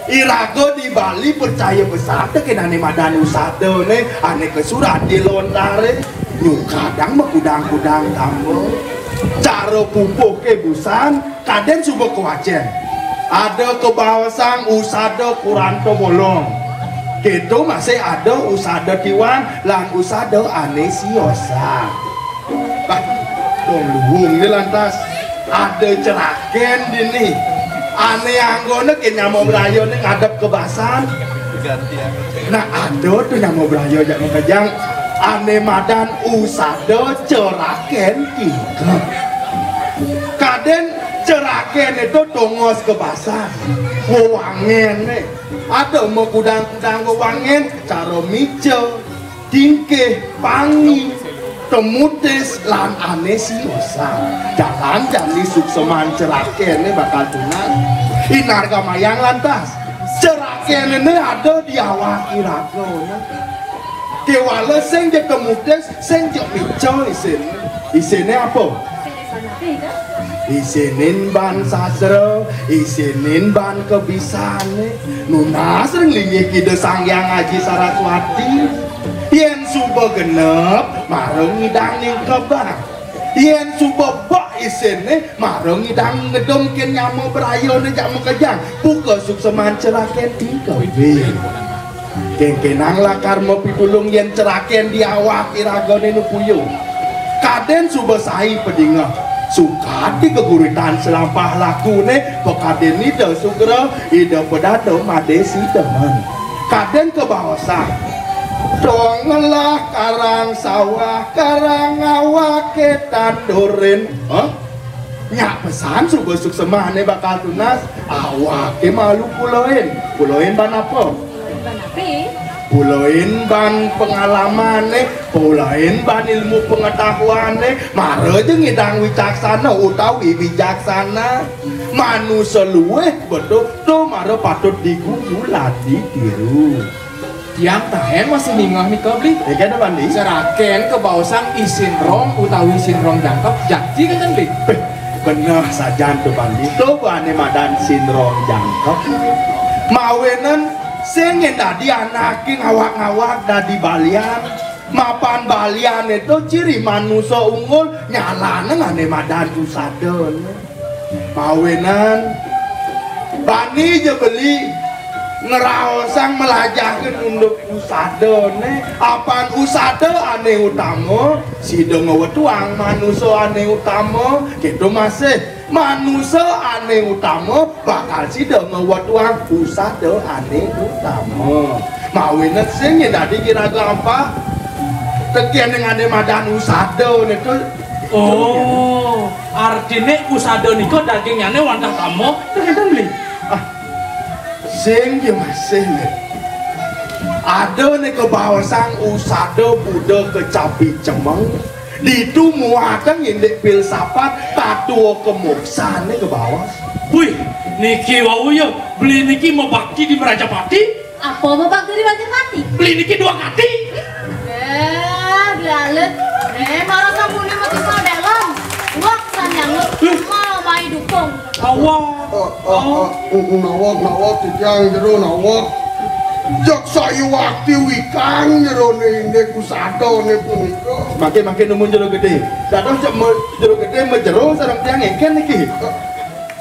Iraga di Bali percaya besar tekén ané madan usada né, ané kasurat di lontaré. Nyukadang makudang-kudang tamba. Cara pupuhké busan, kadén suba kawacén. Ada kabaosang usada kuranta bolong. Kéto masih ada usada tiwan lan usada ané siosan. Bah, dong luung né lantas. Ada cerakén dini. Ané anggona ké nyama braya né ngadep ka basan. Nah, ada to nyama braya, jak makejang. Ané madan usada cerakén tingkep. Kadén cerakéné to tongos ka basan. Wewangéné. Ada makudang-kudang wewangén, cara mica, tingkih, pangi, temutis, lan ané siosan. Jalan jani sukseman cerakéné bakal tunas. Inarga mayang lantas. Cerakéné ada di awak iraga. Kéwala sing ja temutis, sing ja mica isiné. Isiné apa? Isinin ban sastra, isinin ban kebisané. Nunas ring linggih Ida Sang Hyang Aji Saraswati. Yén suba genep, mara ngidang ningkebang. Yén suba bek isiné, mara ngidang ngedemkin nyama brayané, jak makejang. Buka sukseman ceraken tingkebin. Kénkénang lakar mapitulung yén ceraken di awak iragané nu puyung. Kadén suba sai padingeh. Sukat di geguritan selampah lakuné, pakadén Ida sugra, Ida padada madé sidemen. Kadén kabaosang. Dong ngelah karang sawah, karang awaké tandurin. Hah? Nyak pesan suba suksemané bakal tunas, awaké malu pulain. Pulain ban apa? Ban api? Pulain ban pengalamané, pulain ban ilmu pengetahuané, mara ja ngidang wicaksana utawi bijaksana. Manusa luih betul, to mara patut digugu lan ditiru. Tiang taén masih ningeh nika, Bli. Ya kan, Pandi? Seraken kabaosang I Sinrong utawi Sinrong Jangkep, jakti kan, Bli? Béh, beneh sajan to, Pandi. To ané madan Sinrong Jangkep. Mawinan sing yén dadi anaké ngawag-ngawag dadi balian. Mapan baliané to ciri manusa unggul, nyalana ané madan usada. Mawinan bani ja beli ngraosang mlajahin unduk usadané, apan usada ané utama, sida ngwetuang manusa ané utama, kéto masih manusa ané utama bakal sida ngwetuang usada ané utama. Mawinan sing dadi kira gampang tekén ané madan usada né to. Oh, artiné usada nika dagingnyané wantah tama, ten, Bli? Ah, sing ya masih, Lé. Ada né kabaosang usada Buda kecapi cemeng. Ditu muatan indik filsafat tatua kamoksané kabaos. Wih, niki wau ya, Bli niki mabakti di Mrajapati. Apa mabakti di Mrajapati? Beli niki dua kati. Eh, Beli Alit. Eh, marasa muni mesti mau dalam. Wak sanyang. Mau mai dukung. Awak. Oh, oh, oh. Nawak, nawak, titiang jero nawak. Jak sayu wakti wikang jero né indik usada né punika. Makin, makin nemu jero gedé. Dados cek me-, jero gedé majero sareng tiang éngkén niki.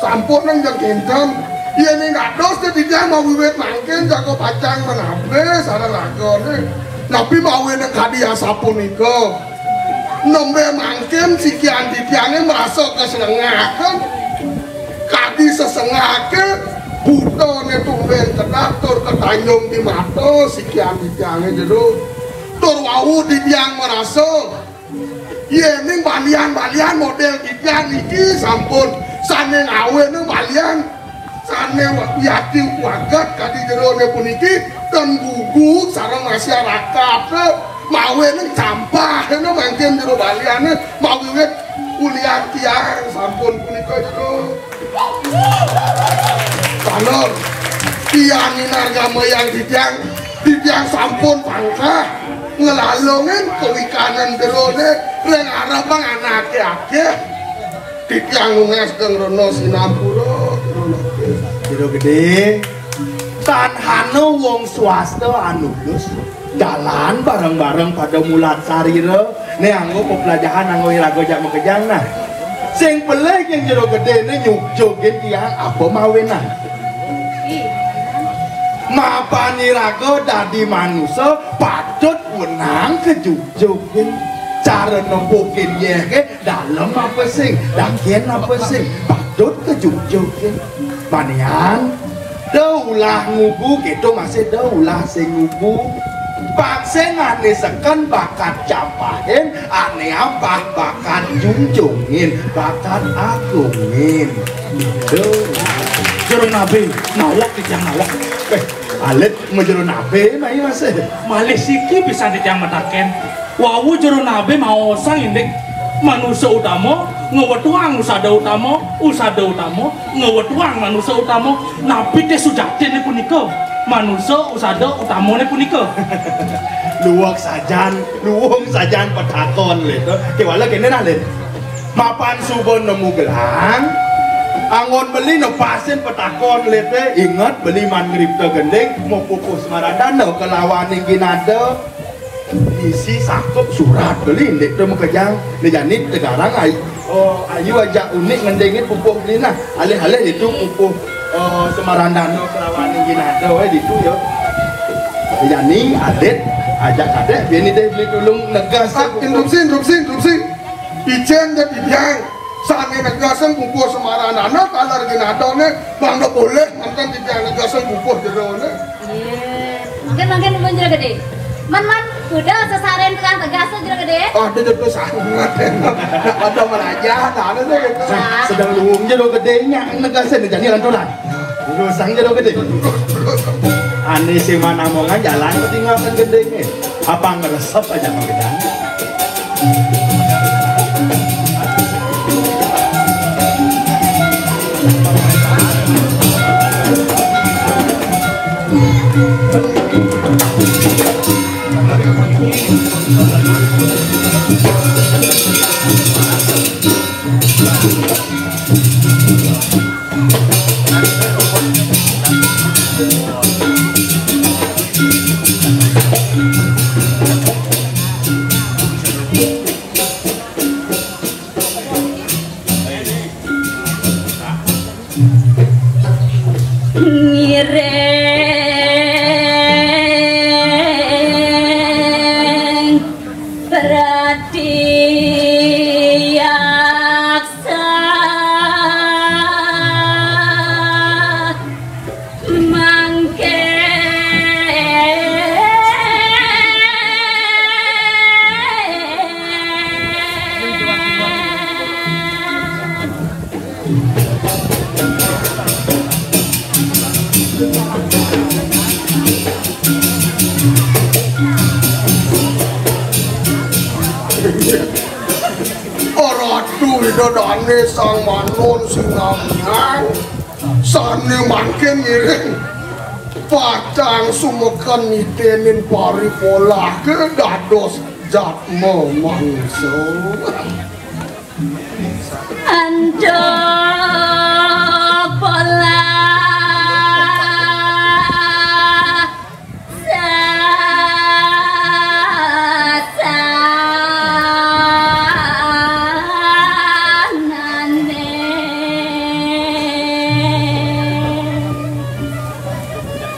Sampun nang jeng kénten. Yén ing dados titiang mawiwit mangkin jaga pacang menambe sareng ragané. Napi mawinan kadi asapunika? Nembé mangkin sikian titiangé marasa kasenengaken. Kadi sesengaké butané tumbén kedap tur katanjung di mata sikian titiangé jero. Tur wau titiang marasa Yéning balian-balian modél titiang niki sampun sané ngawéna balian sané wa-, wiakti waget kadi jeroné puniki ten gugu sareng masyarakat. Mawinan campah éna mangkin jero baliané mawiwit ulian tiang sampun punika jero. Salur, tiang inargamayang titiang, titiang sampun pangkah nglalungin kawikanan jeroné ring areping anaké akéh. Titiang nunas geng rena sinampura, rena. Jero gedé, tan hana wong swasta anulus. Jalan bareng-bareng pada mulat sarira, né anggo peplajahan anggo iraga jak makejang nah. Sing pelih ing jero gedéné nyugjugin tiang apa mawinan. Mapan iraga dadi manusa patut wenang kajugjugin. Cara nempukin yéhé dalem apa sing, dakin apa sing, patut kajugjugin. Manian, da ulah ngugu, kéto masih da ulah sing ngugu. Pang sing ané seken bakat campahin, ané ampah bakat junjungin, bakat agungin. Duh. Jero nabé, nawak titiang nawak. Eh, alit mau jero nabé, mai masih. Malih siki pisan titiang mataken. Wau jero nabé maosang indik manusa utama, ngwetuang usada utama, usada utama, ngwetuang manusa utama. Napi té sujatiné punika? Manusa usada utamané punika. Luwung sajan, luwung sajan petakon, Lé. Kéwala kéné nah, Lé. Mapan suba nemu gelang, anggon beli nepasin petakon, Lé, té. Inget beli man ngripta gending, mapupuh Smarandana kalawaning Ginada. Isi sakup surat beli indik to makejang. Né jani tegarang ai-, oh, ayu ajak unik ngendingin pupuh beli nah. Alih-alih ditu pupuh, oh, Smarandana kalawaning Ginada waé ditu ya. Né jani alit ajak kadék bini deh beli tulung negas. Ah, interupsi, interupsi, interupsi. Icén ja titiang sané negasang pupuh Smarandana taler Ginadané, mangda polih manten titiang negasang pupuh jeroné. Iya. Mangkin, mangkin pun Jero Gedé. Man, man, udah sesaren tukang tegas tuh Jero Gedé. Aduh, itu sangat. Ada meraja, ada tuh gitu. Nah. Sedang luung Jero Gedé nya negasin jadi lanturan. Terus sang Jero Gedé. Ané sing manamongan jalan ketinggalan gedéné. Apa ngresep aja mau gedang. Ngiring pratiaksa mangke. Ratu Ida Dane Sang Manon Sinamian sane mangkin ngiring pacang sumeken nitenin paripolah ke dados jatma manungsa. Antuk polah sasanane.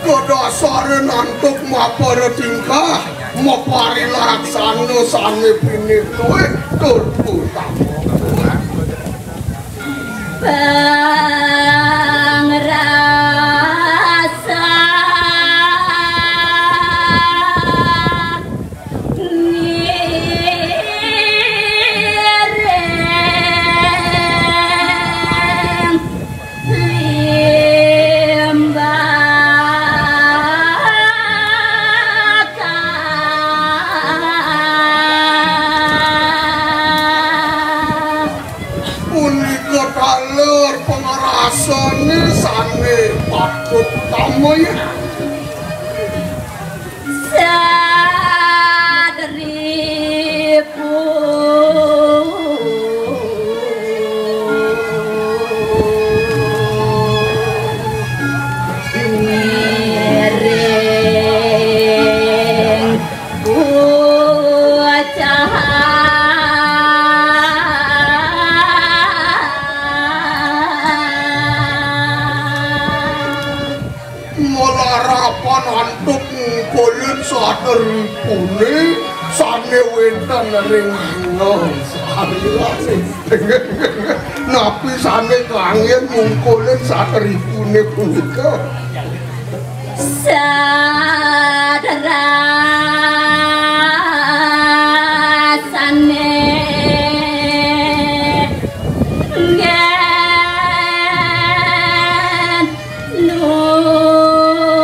Kadasarin antuk mapara tingkah, maparilaksana sane pinituh tur utama. Pangrasa ngiring limbakah. Punika taler pangrasane sane patut utama ya. Saderipu ngiring ucaha. Malarapan antuk ngungkulin saderipune sane wenten ring sarira. Napi sane kanggen ngungkulin saderipune punika? Sadarasane ngen nungkule.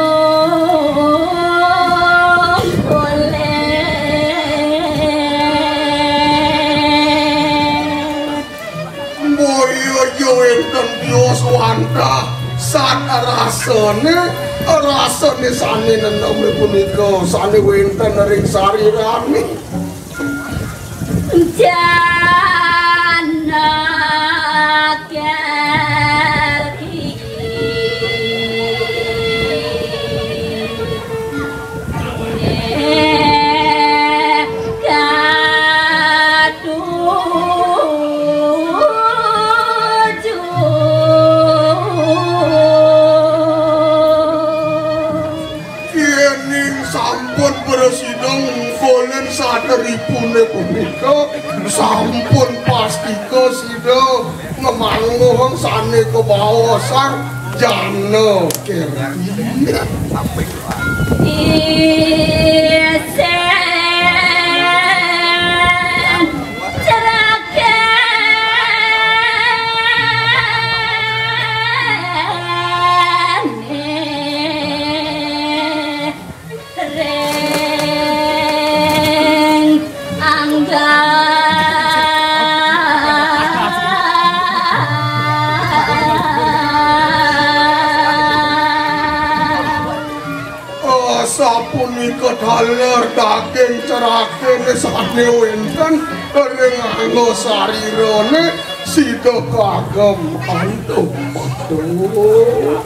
Boya ja wenten tios wantah sadarasane, rasane sane neneme punika sane wenten ring sarirane. Janaka katuju. Yening sampun prasida ngungkulin saderipune punika, sampun pastika sida ngemangguhang sane kabaosang jana kerti. Isen cerakan ring angga. Oh, sapunika taler daging cerakene sane wenten Ring angga sarirane sida kagem antuk. Aduh.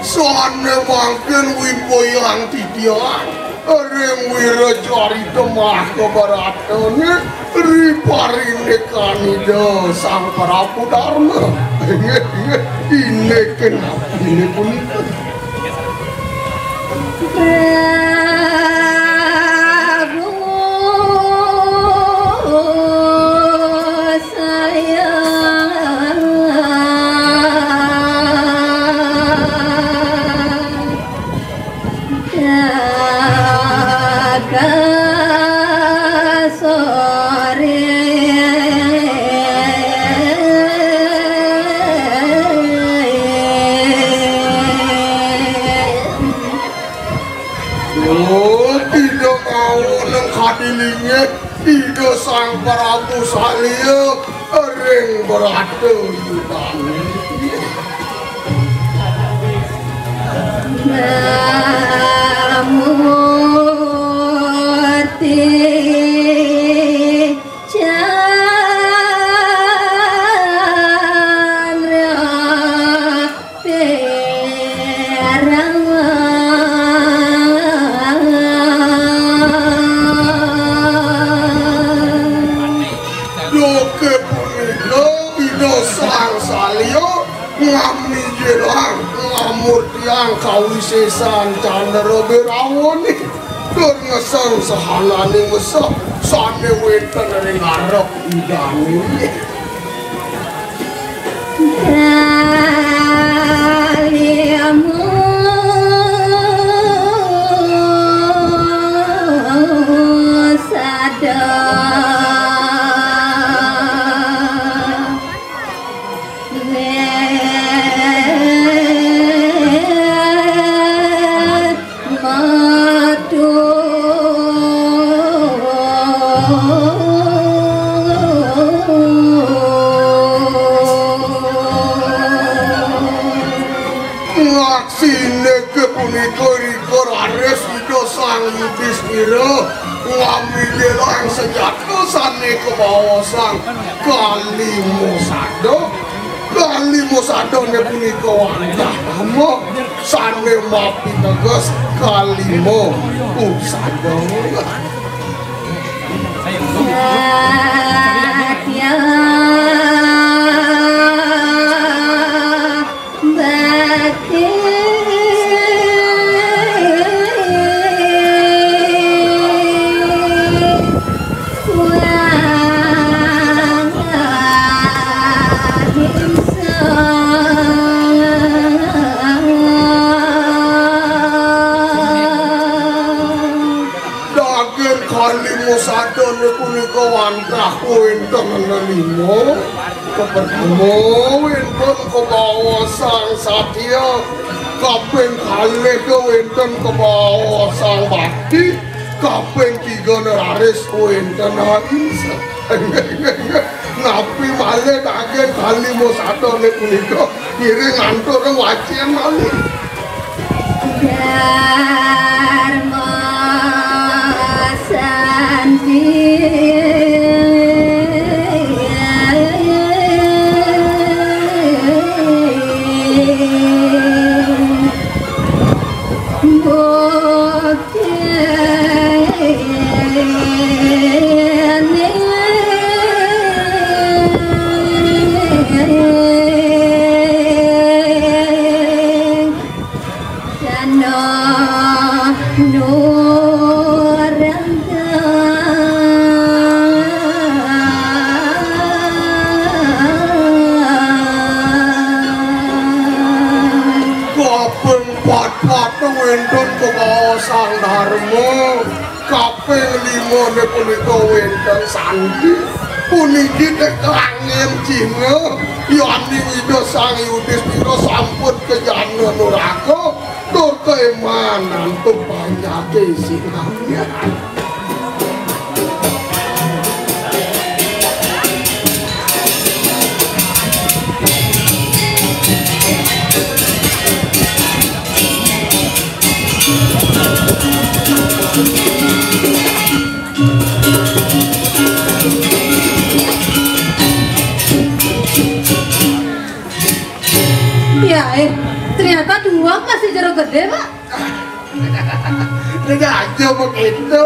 Sane mangkin wiboyang titiang ring wiracarita Mahabharatane riparindekan Ida Sang Prabu Darma. Inggih, inggih, inggih punika. Oh, tidak mau nang kadilinge, tidak Sang Prabu Salya ring brata yudane. Mamurti Chandra Perang. Duke punika Ida Sang Salya ngamijelang ngamurtiang kawisesan Candra Birawane tur ngeseng sahanane meseh sane wenten ring arep Idane. Kalimu sada wet madu. Ngaksine kepunika rika raris Ida Sang Yudistira ngamilelang senjata sane kabaosang Kali Musada. Kali Musadane punika wantah nama sane mapiteges Kali Musada. Satya bakti wang ahimsa. Daging Kali Musadane punika wantah wenten lelima. Kapertama wenten kabaosang satya, kaping kalih wenten kabaosang bakti, kaping tiga neraris wenten ahimsa. Napi malih daging Kali Musadane punika ngiring antuk ring wacen malih. Dharma Santi. Nah, nurang. Kaping patpat wénten kebaosan Dharma. Kaping limané punika wénten Santi. Puniki teka angin Cina. Yaning Ida Sang Yudistira sampun kajana nuraka. Tur kaiman antuk panjaké sinamya. Ya, eh, ternyata dua masih jero gedé, Pak. Ini aja begitu.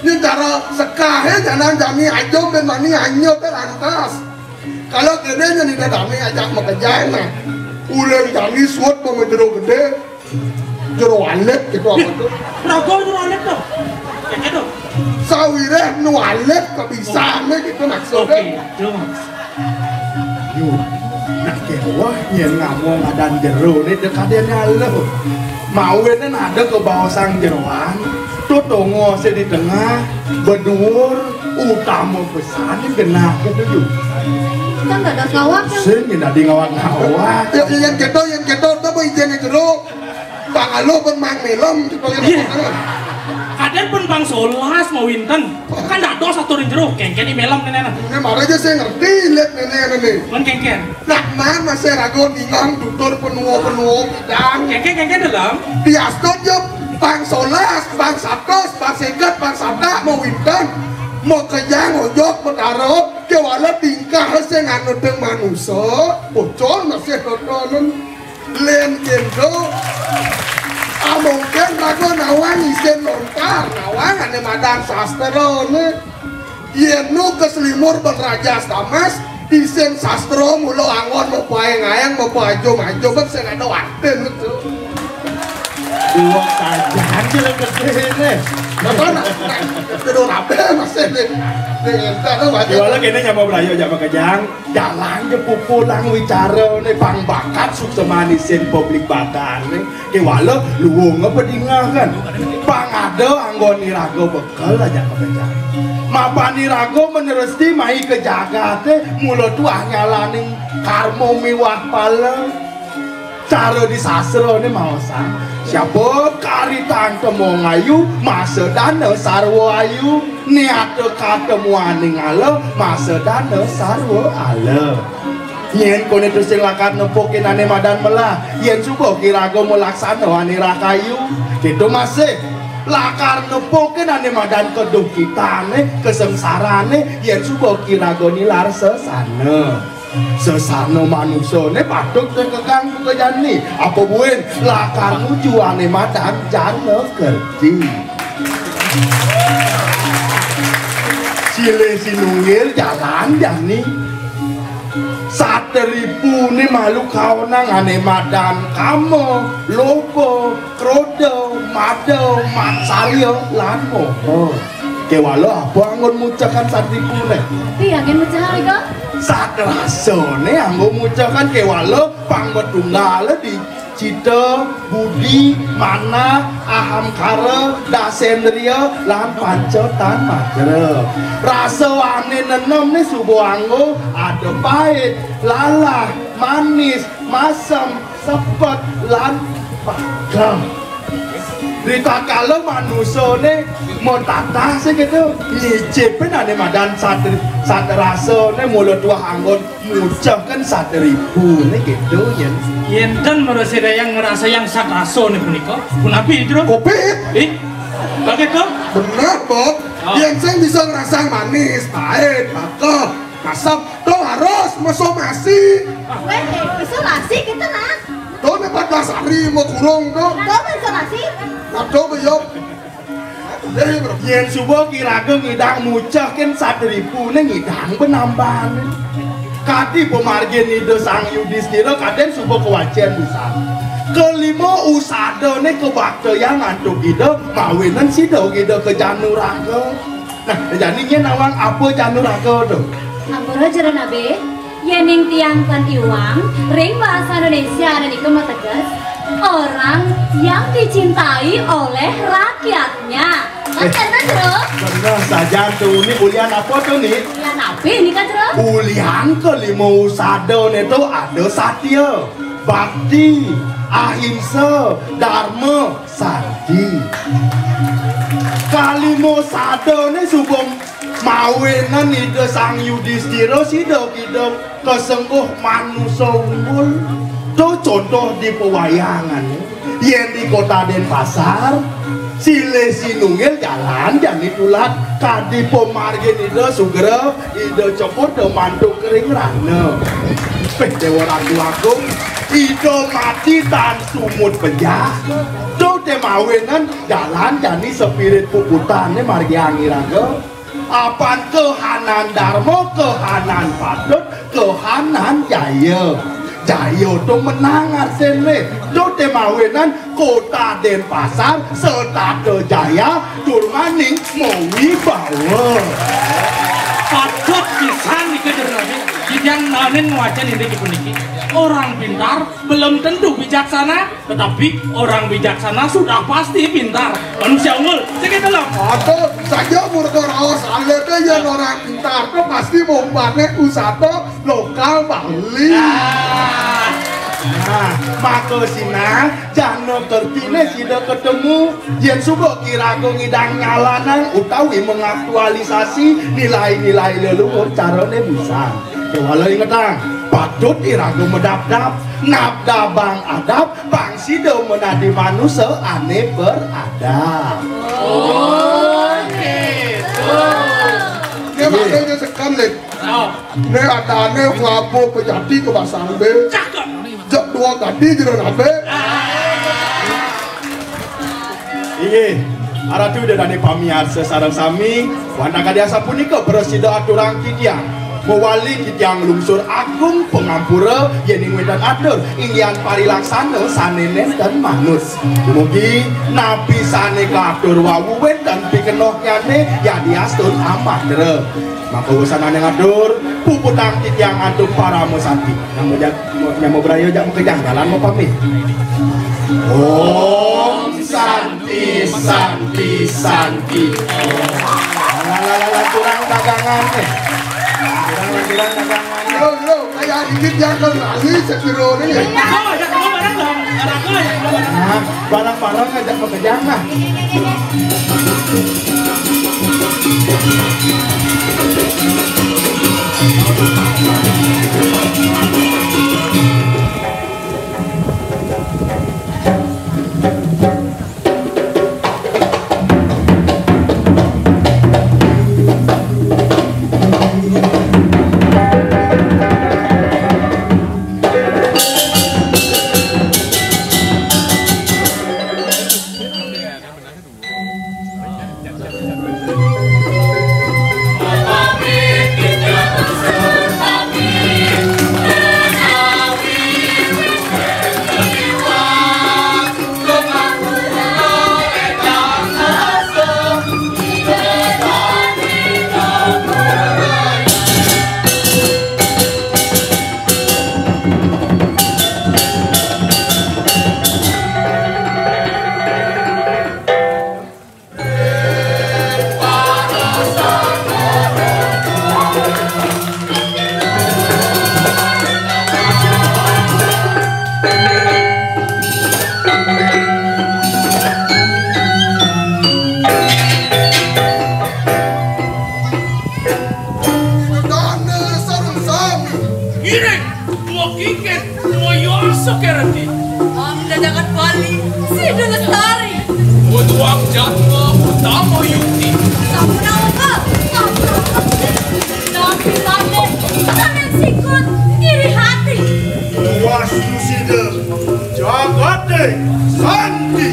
Ini cara sekahé jangan jani aja ben mani hanya lantas. Kalau gedé jadi dami ajak makejang nah. Ulang jani suat pemedro gedé. Jero alit gitu apa tuh? Raga jero alit tuh. Ya gitu. Sawiréh nu alit kebisané gitu maksudnya. Oke, itu maksud. Yu, nak kéweh yén ngamong adan jero né dekadéné aluh. Mawinan ada kebaosan jeroan, tutungo sing di tengah, beduur, utama pesan genah gitu, Yu. Kan dados ngawak ya. Sing yén dadi ngawak-ngawak. Ya, yén kéto, yén kéto, ta apa ijéné jero? Bang Aluh pun Mang Melem, gitu ya. Iya. Kadén pun Bang Solas mawinten. Kan dados atur jero, kéngkén i Melem nénéna. Ini maré aja saya ngerti, lihat nénéna nih. Pun kéngkén. Nah, man masih ragu ningang tutur penuo-penuo bidang. Kéngkén, kéngkén dalam. Diastun yo Bang Solas, Bang Satos, Bang Seget, Bang Satak, mawinten. Makejang ojok Betara, kéwala tingkah sing anuteng manusa, pocol masih totonen. Lén kénto, amongkén raga nawang isin lontar, nawang ané madan sastra né. Yén nu kaslimur ben rajas tamas, isin sastra mula anggon mapaéng-aéng, mapaajum-ajum, ben sing ada watin to. Dua kajan sing gedé né. Apa nak? Kedua apa masih né? Né, entar to, Pak. Iwala kéné nyama belayu ajak makejang. Jalan ja pupulang wicarané, pang bakat suksemané sing publik badané. Kéwala luung apa dingeh kan. Pang ada anggon iraga bekel ajak makejang. Mapan iraga meneresti mai ka jagaté, mula tuah nyalaning karma miwah pala. Cara di sastrané maosang, siapa kari tantemo ngayu, masa dana sarwa ayu, niata katemuaning ala, masa dana sarwa ala. Yén koné tusing lakar nepukin ané madan melah, yén suba kiraga malaksana ané rakayu, kéto masih lakar nepukin ané madan keduhkitané, kasengsarané, yén suba kiraga nilar sesana. Sesana manusané patut tekekang buka jani. Apa buin lakar nuju ané madan jana kerti. Silih sinunggil jalan jani. Satripuné malu kaonang ané madan kama, loba, kroda, mada, matsalya, lan moha. Kéwala apa anggon mucehang satripuné? Piye anggon mucehang nika? Satrasané anggon mucehang kéwala pang matunggal di cita, budi, manah, ahamkara, dasendriya, lan panca tanmatra. Rasa ané nenem né suba anggo ada pait, lalah, manis, masem, sepet, lan pageh. Ritatkala manusané matatah sing kéto, nyicipin ané madan satri, satrasané mula tuah anggon mucehang satripuné kéto yén. Yén ten marasidayang ngrasayang satrasané punika, punapi, Jero? Kopi. Ih, begitu? Bener, Bob. Oh. Yén sing bisa ngrasang manis, pait, pageh, asam, to harus mesomasi. Wéh, isolasi kita nah. To nek empat belas hari mau kurung to. To isolasi. Nah, to beyop. Yén suba kiraga ngidang mucehang satripuné ngidang penambahan. Kadi pamargin Ida Sang Yudistira kadén suba kawacén pisan. Kalima usadané kabaktayang antuk Ida, mawinan sida Ida ka Januraga. Nah, jani nyén nawang apa Januraga to? Ampura Jero Nabe, yéning tiang tan iwang, ring basa Indonesia nika mateges, orang yang dicintai oleh rakyatnya. Kan Eh, kénten, Jero? Bener saja to, Ni. Ulian apa to, Ni? Ulian apa nika, Jero? Ulian kalima usadané to ada satya, bakti, ahimsa, dharma, santi. Kalima usadané suba mawinan Ida Sang Yudistira sida Ida kasengguh manusa unggul. To contoh di pawayangan. Yén di Kota Denpasar, silih sinunggil jalan jani tulat, kadi pamargin Ida sugra, Ida ceput da mantuk kering rana. Péh Déwa Ratu Agung, Ida mati tan sumut pejah. To té mawinan jalan jani spirit puputané margiang iraga. Apan kahanan dharma, kahanan patut, kahanan jaya. Jaya to menang artiné. To té mawinan Kota Denpasar setata jaya tur maning mawibawa. Patut pisan nika, Jero Nabe. Titiang naenin ngwacén indik puniki. Orang pintar belum tentu bijaksana. Tetapi orang bijaksana sudah pasti pintar. Manusia unggul, cék itu loh. Aduh, saja murka raos alit yén orang pintar to pasti mumpane wisata lokal Bali. Nah, nah, maka sinah jana kertine sida ketemu, yén suba kiraga ngidang nyalanang utawi mengaktualisasi nilai-nilai leluhur carane bisa. Kewala ingetang, patut iraga medapdap, nabdabang adab, Pang sida menadi manusa ane beradab. Oh, gitu. Ini makanya sekan, Lid. Oh. Ini adane Prabu Pejati ke Basangbe. Cakep. Jek dua kali jero nabe. Inggih, Ratu Ida dane pamiarsa sareng sami, wantah kadi asapunika prasida aturang titiang. Mawali titiang nglungsur agung pangampura yening wenten atur inggihan parilaksana sane nenten manut. Dumugi napi sane kaatur wau wenten pikenohnyane yadiastun amandra. Maka wusanane ngatur, puputang titiang antuk parama santi. Nyama ja-, nyama braya jak makejang dalan mapamit. Om Santi, Santi, Santi. Alah, alah, alah, kurang dagangan nih. Kurang, kurang dagangan. Lo, lo, kayak dikit yang kembali sekilo nih. Nah, barang-barang ngajak makejang lah. Dane sareng sami. Ngiring, dua kikin, dua yasa kereti. Amda jagat Bali, sida lestari. Dua tuang jatwa utama yukti. Sampun awaka, sampun awaka. Tapi tane, tane sikut, iri hati. Puas tusida, jagate santi.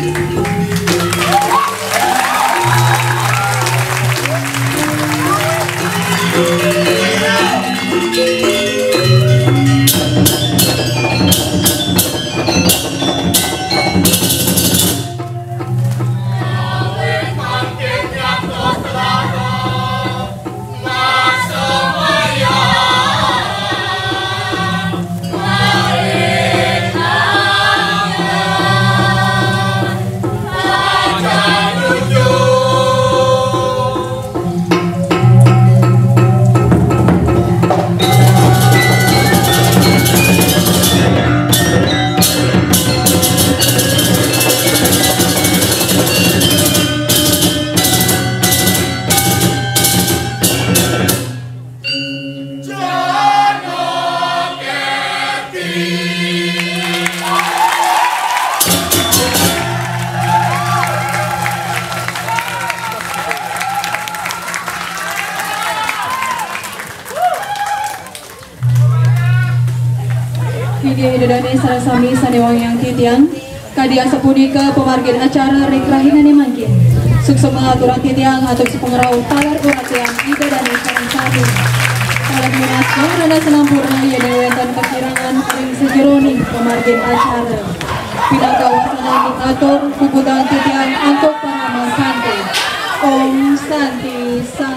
Ida dané sareng sami sané wangiang titiang. Kadi asapunika pamargin acara ring rahinané mangkin. Suksma aturang titiang antuk sapangrauh taler urat tiang Ida dané sareng sami. Taler nunas pangrandasan sampurna yén wénten kakirangan ring sajeroning pamargin acara. Pinaka wasananing atur puputang titiang antuk parama santi. Om Santi Santi.